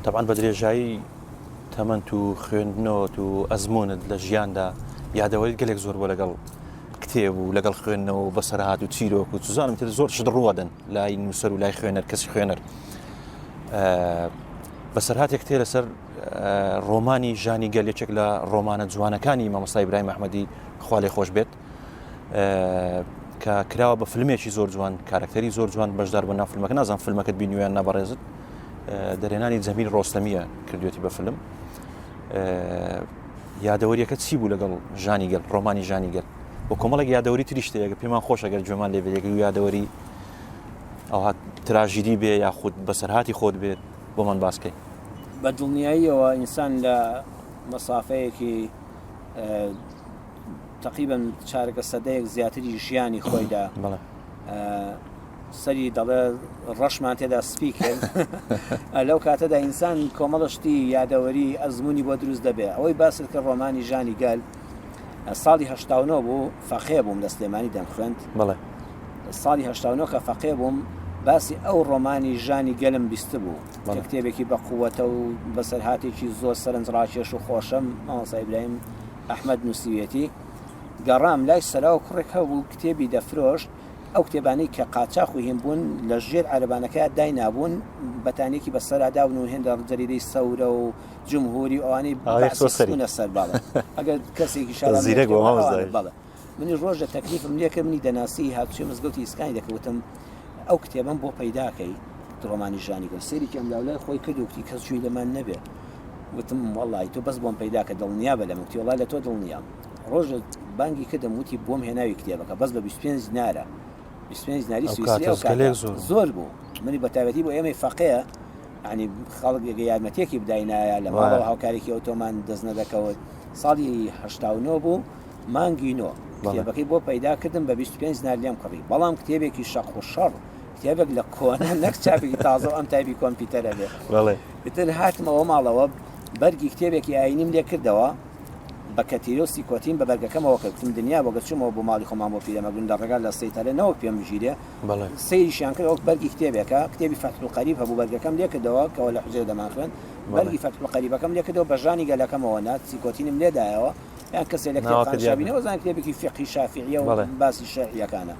تەبعەن بە درێژایی تەمەنت و خوێندنەوەت و ئەزموونت لە ژیاندا یادەوەریت گەلێک زۆر بووە لەگەڵ کتێب و لەگەڵ خوێندنەوە و بەسەرهات و چیرۆک و چزانم تر زۆر شت ڕووەدەن لای نووسەر و لای خوێنەر کەسی خوێنەر بەسەرهاتێک تێ لەسەر ڕۆمانی ژانی گەل یەکێک لە ڕۆمانە جوانەکانی مامۆستا ئیبراهیم ئەحمەدی خوا لێ خۆش بێت کە کراوە بە فیلمێکی زۆر جوان کارکتەری زۆر جوان بەشدار بە ناو فیلمەکە نازان فیلمەکەت بینیویان نابەڕێزت دەرێنانی جەمیل ڕۆستەمیە کردوێتی بە فیلم یادەوەریەکە چی بوو لەگەڵ ژانی گەل ڕۆمانی ژانی گەل و کۆمەڵێک یادەوەری تریش تەیە پێمان خۆشە گەر گوێمان لێ بێت یەک یادەوەری ئەوها تراژیدی بێ یاخود بەسەرهاتی خۆت بێت بۆمان باسکەی. بە دڵنیاییەوە ئینسان لە مەسافەیەکی تەقریبەن چارەکە سەدەیەک زیاتری ژیانی خۆیدا سەری دەڵێ ڕەشمان تێدا سپی کرد لەو کاتەدا ئینسان کۆمەڵە شتی یادەوەری ئەزمموی بۆ دروست دەبێ ئەوەی باست کە ڕۆمانی ژانی گەل ساڵی هەشتاونۆ بوو فەقێ بووم لە سلێمانی دەمخوێند بەڵێ ساڵی هەشتاونۆ کە فەقێ بووم باسی ئەو ڕۆمانی ژانی گەلم بیست بوو کە کتێبێکی بە قووەتە و بەسەرهاتێکی زۆر سەرنجڕاکێش و خۆشم مامۆستا ئیبراهیم ئەحمەد نووسیویەتی گەڕام لای سەراوە کوڕێک هەبوو کتێبی دەفرۆشت ئەو کتێبانەی کە قاچاخ و هین بوون لە ژێر عەرەبانەکەیا داینابوون، بەتانیەکی بە سەرا دابوون و هێندە جەریدەی سەورە و جمهوری و ئەوانەی ئاوای بەعسی خستووە سەری. خستبوونە سەر بەڵێ ئەگەر کەسێکی شارام لە زیرەک کتێب بووە مامۆستا. ئەوانە بەڵێ منیش ڕۆژە تەکلیفم لێ کرد منی دەناسی هاتوچۆی مزگەوتی ئیسکانی دەکرد وتم ئەو کتێبەم بۆ پەیدا کەی ڕۆمانی ژانی گەل سەیرێکی ئەملاولای خۆی کرد و وتی کەس گوێی لەمان نەبێ وتم وەڵی تۆ بەس بۆم پەیدا کە دڵنیا بە لەم وتی وەڵا لە تۆ دڵنیام ڕۆژێک بانگی کردم وتی بۆم هێناوی کتێبەکە بەس بە 25 دینارە 25 دیناری ئەو سویسری کاتە ئەو کاتە گەلێک زۆر بوو. زۆر بوو منی بە تایبەتی بۆ ئێمەی فەقێ ینی خەڵک ئەگە یارمەتیەکی بداینایە لە ماڵەوە وایە. هاوکارێکی ئەو تۆمان دەست نەدەکەوت ساڵی 89 بوو مانگی نۆ بەڵێ. کتێبەکەی بۆ پەیدا کردم بە 25 دینار لێم کڕی بەڵام کتێبێکی شەق و شەڕ کتێبێک لە کۆنە نەک چاپێکی تازە و ئەم تایبی کۆمپیوتەرە بێ بەڵێ. ئیتر هاتمەوە ماڵەوە بەرگی کتێبێکی ئاینیم لێ کردەوە بە کەتیرە و سیکۆتین بە بەرگەکەمەوە کرد وتم دنیا بۆ گەر چوومەوە بۆ ماڵی خۆمان بۆ پیرەمەگرون لە ڕێگا لە سەیتەرە نەوەک پێم بگیرێ بەڵێ. سەیریشیان کرد وەک بەرگی کتێبێکە کتێبی فەتح القریب هەبوو بەرگەکەم لێ کردەوە کەوە لە حوجرە دەمانخوێند بەڵێ. بەرگی فەتح القریبەکەم لێ کردەوە بە ژانی گەلەکەمەوە نات سیکۆتینم لێ دایەوە یان کەسێ لە ناوەکە کتێبخانە دیار شابینەوە زان کتێبێکی فیقهی شافیعیە و بەڵێ. باسی شەرعیەکانە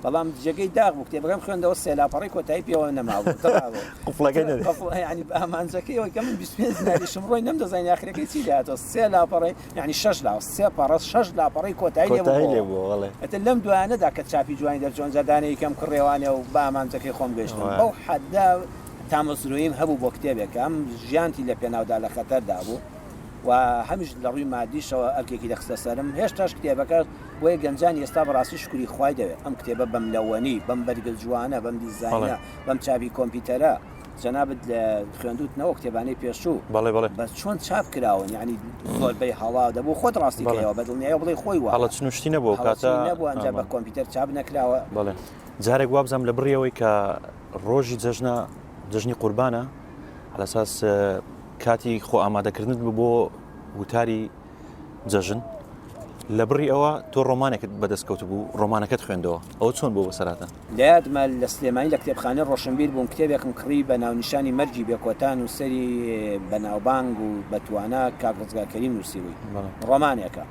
بەڵام جێگەی داخ بوو کتێبەکەم خوێندەوە سێ لاپەڕەی کۆتایی پێوە نەمابوو دڕابوو. قفڵەکەی نەبێ. قفڵ یعنی ئامانجەکەی ئەوەی کە من 25 دیناریشم ڕۆی نەمدەزانی ئاخرەکەی چی لێهاتەوە سێ لاپەڕەی یعنی شەش لا سێ پەڕە شەش لاپەڕەی کۆتایی لێ کۆتایی لێ بوو بووە بەڵێ. ئیتر لەم دوایانەدا کە چاپی جوانی دەرچوو ئەنجا دانەیەکەم کڕێوانێ و بە ئامانجەکەی خۆم گەیشتم وایە. بەو حەدە تامەزرۆییم هەبوو بۆ کتێبێک کە هەم ژیانتی لە پێناودا لە خەتەردا بوو و هەمیش لە ڕووی مادیشەوە ئەرکێکی دەخستە سەرم هێشتاش کتێبەکە بۆیە گەنجانی ئێستا بەڕاستی شوکری خوای دەوێت ئەم کتێبە بەم لەوەنی بەم بەرگە جوانە بەم دیزاینە بەم چاپی کۆمپیوتەرە جەنابت لە خوێندوتنەوە کتێبانەی پێشوو بەڵێ بەڵێ بەس چۆن چاپ کراون یعنی زۆربەی هەڵا دەبوو خۆت ڕاستی کەیەوە بە دڵنیایەوە بڵێ خۆی وایە هەڵە چنوشتی نەبوو هەڵە کاتە چنی نەبوو ئەنجا بە کۆمپیوتەر چاپ نەکراوە بەڵێ جارێک وابزانم لە بڕیەوەی کە ڕۆژی جەژنە جەژنی قوربانە عەلەساس کاتی خۆ ئامادەکردنت بوو بۆ وتاری جەژن لە بڕی ئەوە تۆ ڕۆمانێکت بەدەست کەوتبوو ڕۆمانەکەت خوێندەوە ئەوە چۆن بوو بەسەرهاتە؟ لە یادمە لە سلێمانی لە کتێبخانەی ڕۆشنبیر بووم کتێبێکم کڕی بە ناونیشانی مەرگی بێکۆتا نووسەری بەناوبانگ و بەتوانا کاک ڕزگار کەریم نووسیبووی ڕۆمانێکە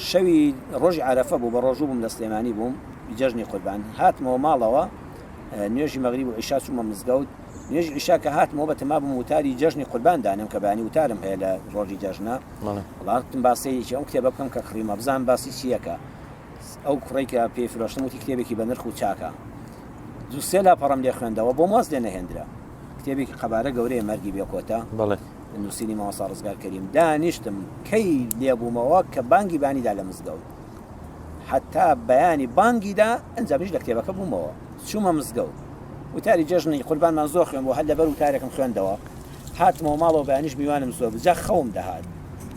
شەوی ڕۆژی عەرەفە بوو بە ڕۆژوو بووم لە سلێمانی بووم جەژنی قوربان هاتمەوە ماڵەوە نوێژی مەغریب و عیشا چوومە مزگەوت نوێژی عیشا کە هاتمەوە بەتەما بووم وتاری جەژنی قوربان دانێم کە بەیانی وتارم هەیە لە ڕۆژی جەژنە وەڵا وتم با سەیرێکی ئەم کتێبە بکەم کە کڕیومە بزانم باسی چییەکە ئەو کوڕەی کە پێی فرۆشتم وتی کتێبێکی بەنرخ و چاکە دوو سێ لاپەڕەم لێ خوێندەوە بۆم واز لێ نەهێندرا کتێبێکی قەبارە گەورەیە مەرگی بێکۆتا بەڵێ نووسینی مامۆستا ڕزگار کەریم دانیشتم کەی لێبوومەوە کە بانگی بانیدا لە مزگەوت حتا بەیانی بانگی دا ئەنجا منیش لە کتێبەکە بوومەوە چوومە مزگەوت وتاری جەژنی قوربانمان زۆر خوێن بۆ هەر لەبەر وتارێکم خوێندەوە هاتمەوە ماڵەوە بەیانیش میوانم زۆر بوو جا خەوم دەهات.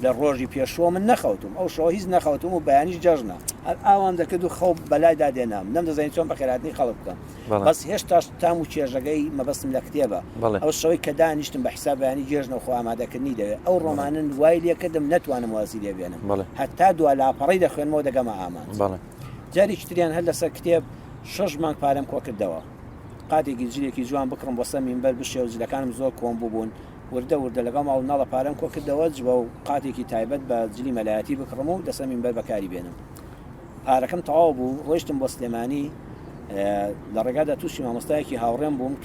لە ڕۆژی پێشووە من نەخەوتوم ئەو شەوە هیچ نەخەوتوم و بەیانیش جەژنە هەر ئاوام دەکرد و خەو بەلایدا دێنام نەمدەزانی چۆن بەخێرهاتنی خەڵک بکەم بەس هێشتاش تام و چێژەکەی مەبەستم لە کتێبە ئەو شەوەی کە دانیشتم بە حیساب بەیانی جێژنە و خۆ ئامادەکردنی دەوێ ئەو ڕۆمانن وای لێکردم نەتوانم وازی لێ بێنم هەتا دوا لاپەڕەی دەخوێنمەوە دەگەمە ئامانج جارێکی تریان هەر لەسەر کتێب شەش مانگ پارەم کۆکردەوە قاتێکی جلێکی جوان بکڕم بۆ سەر مینبەر بشێ و جلەکانم زۆر کۆن بووبوون وردە وردە لەگەڵ ماڵ و مناڵە پارەم کۆکردەوە جبە و قاتێکی تایبەت بە جلی مەلایەتی بکڕم و لەسەر مینبەر بەکاری بێنم پارەکەم تەواو بوو ڕۆیشتم بۆ سلێمانی لە ڕێگادا تووشی مامۆستایەکی هاوڕێم بووم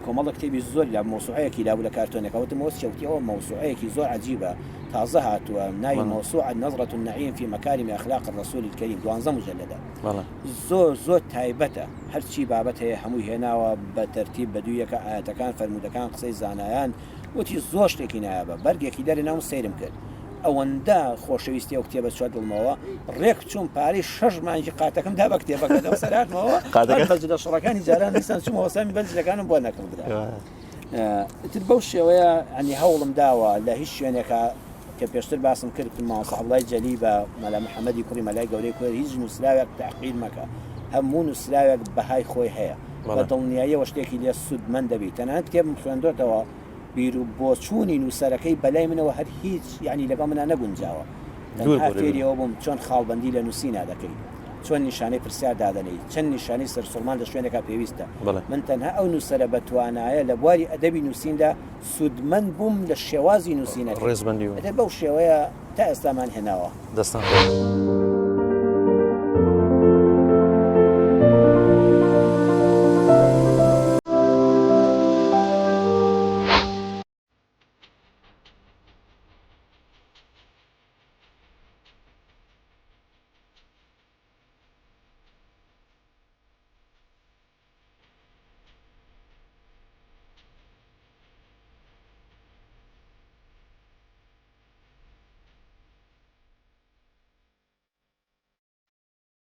کۆمەڵە کتێبی زۆر لە مەوسوعەیەکی لابوو لە کارتۆنێکە وتم ئەوە چیە وتی ئەوە مەوسوعەیەکی زۆر عەجیبە تازە هاتووە ناوی مەوسوعە نظرة النعیم فی مکارم اخلاق الرسول الکریم دوانزە مجلدە زۆر زۆر تایبەتە هەرچی بابەت هەیە هەمووی هێناوە بە تەرتیب بە دوو یەکە ئایەتەکان فەرموودەکان قسەی زانایان وتی زۆر شتێکی نایابە بەرگێکی دەرێنام و سەیرم کرد ئەوەندە خۆشەویستی ئەو کتێبە چوە دڵمەوە ڕێک چووم پارەی شەش مانگی قاتەکەم دا بە کتێبەکە لەو سەر هاتمەوە قاتەکە؟ بە جلە شڕەکانی جاران دیسان چوومەوە سامی بەر جلەکانم بۆ نەکڕدرا ئیتر بەو شێوەیە ئەنی هەوڵم داوە لە هیچ شوێنێکا کە پێشتر باسم کرد وتم مامۆستا عەبدوڵای جەلی بە مەلا محەمەدی کوڕی مەلای گەورەی کورد هیچ نووسراوێک تەحقیر مەکە هەموو نووسراوێک بەهای خۆی هەیە بە دڵنیاییەوە شتێکی لێ سوودمەند دەبی تەنانەت کتێبم خوێندۆتەوە بیر و بۆچوونی نووسەرەکەی بەلای منەوە هەر هیچ یانی لەگەڵ منا نەگونجاوە تەنها فێری ئەوە بووم چۆن خاڵبەندی لە نووسینا دەکەی چۆن نیشانەی پرسیار دادەنێی چەند نیشانەی سەرسوڕمان لە شوێنێکا پێویستە من تەنها ئەو نووسەرە بەتوانایە لە بواری ئەدەبی نووسیندا سوودمەند بووم لە شێوازی نووسینەکەی ڕێزبەندی و. ئیتر بەو شێوەیە تا ئێستامان هێناوە. دەستان خۆش.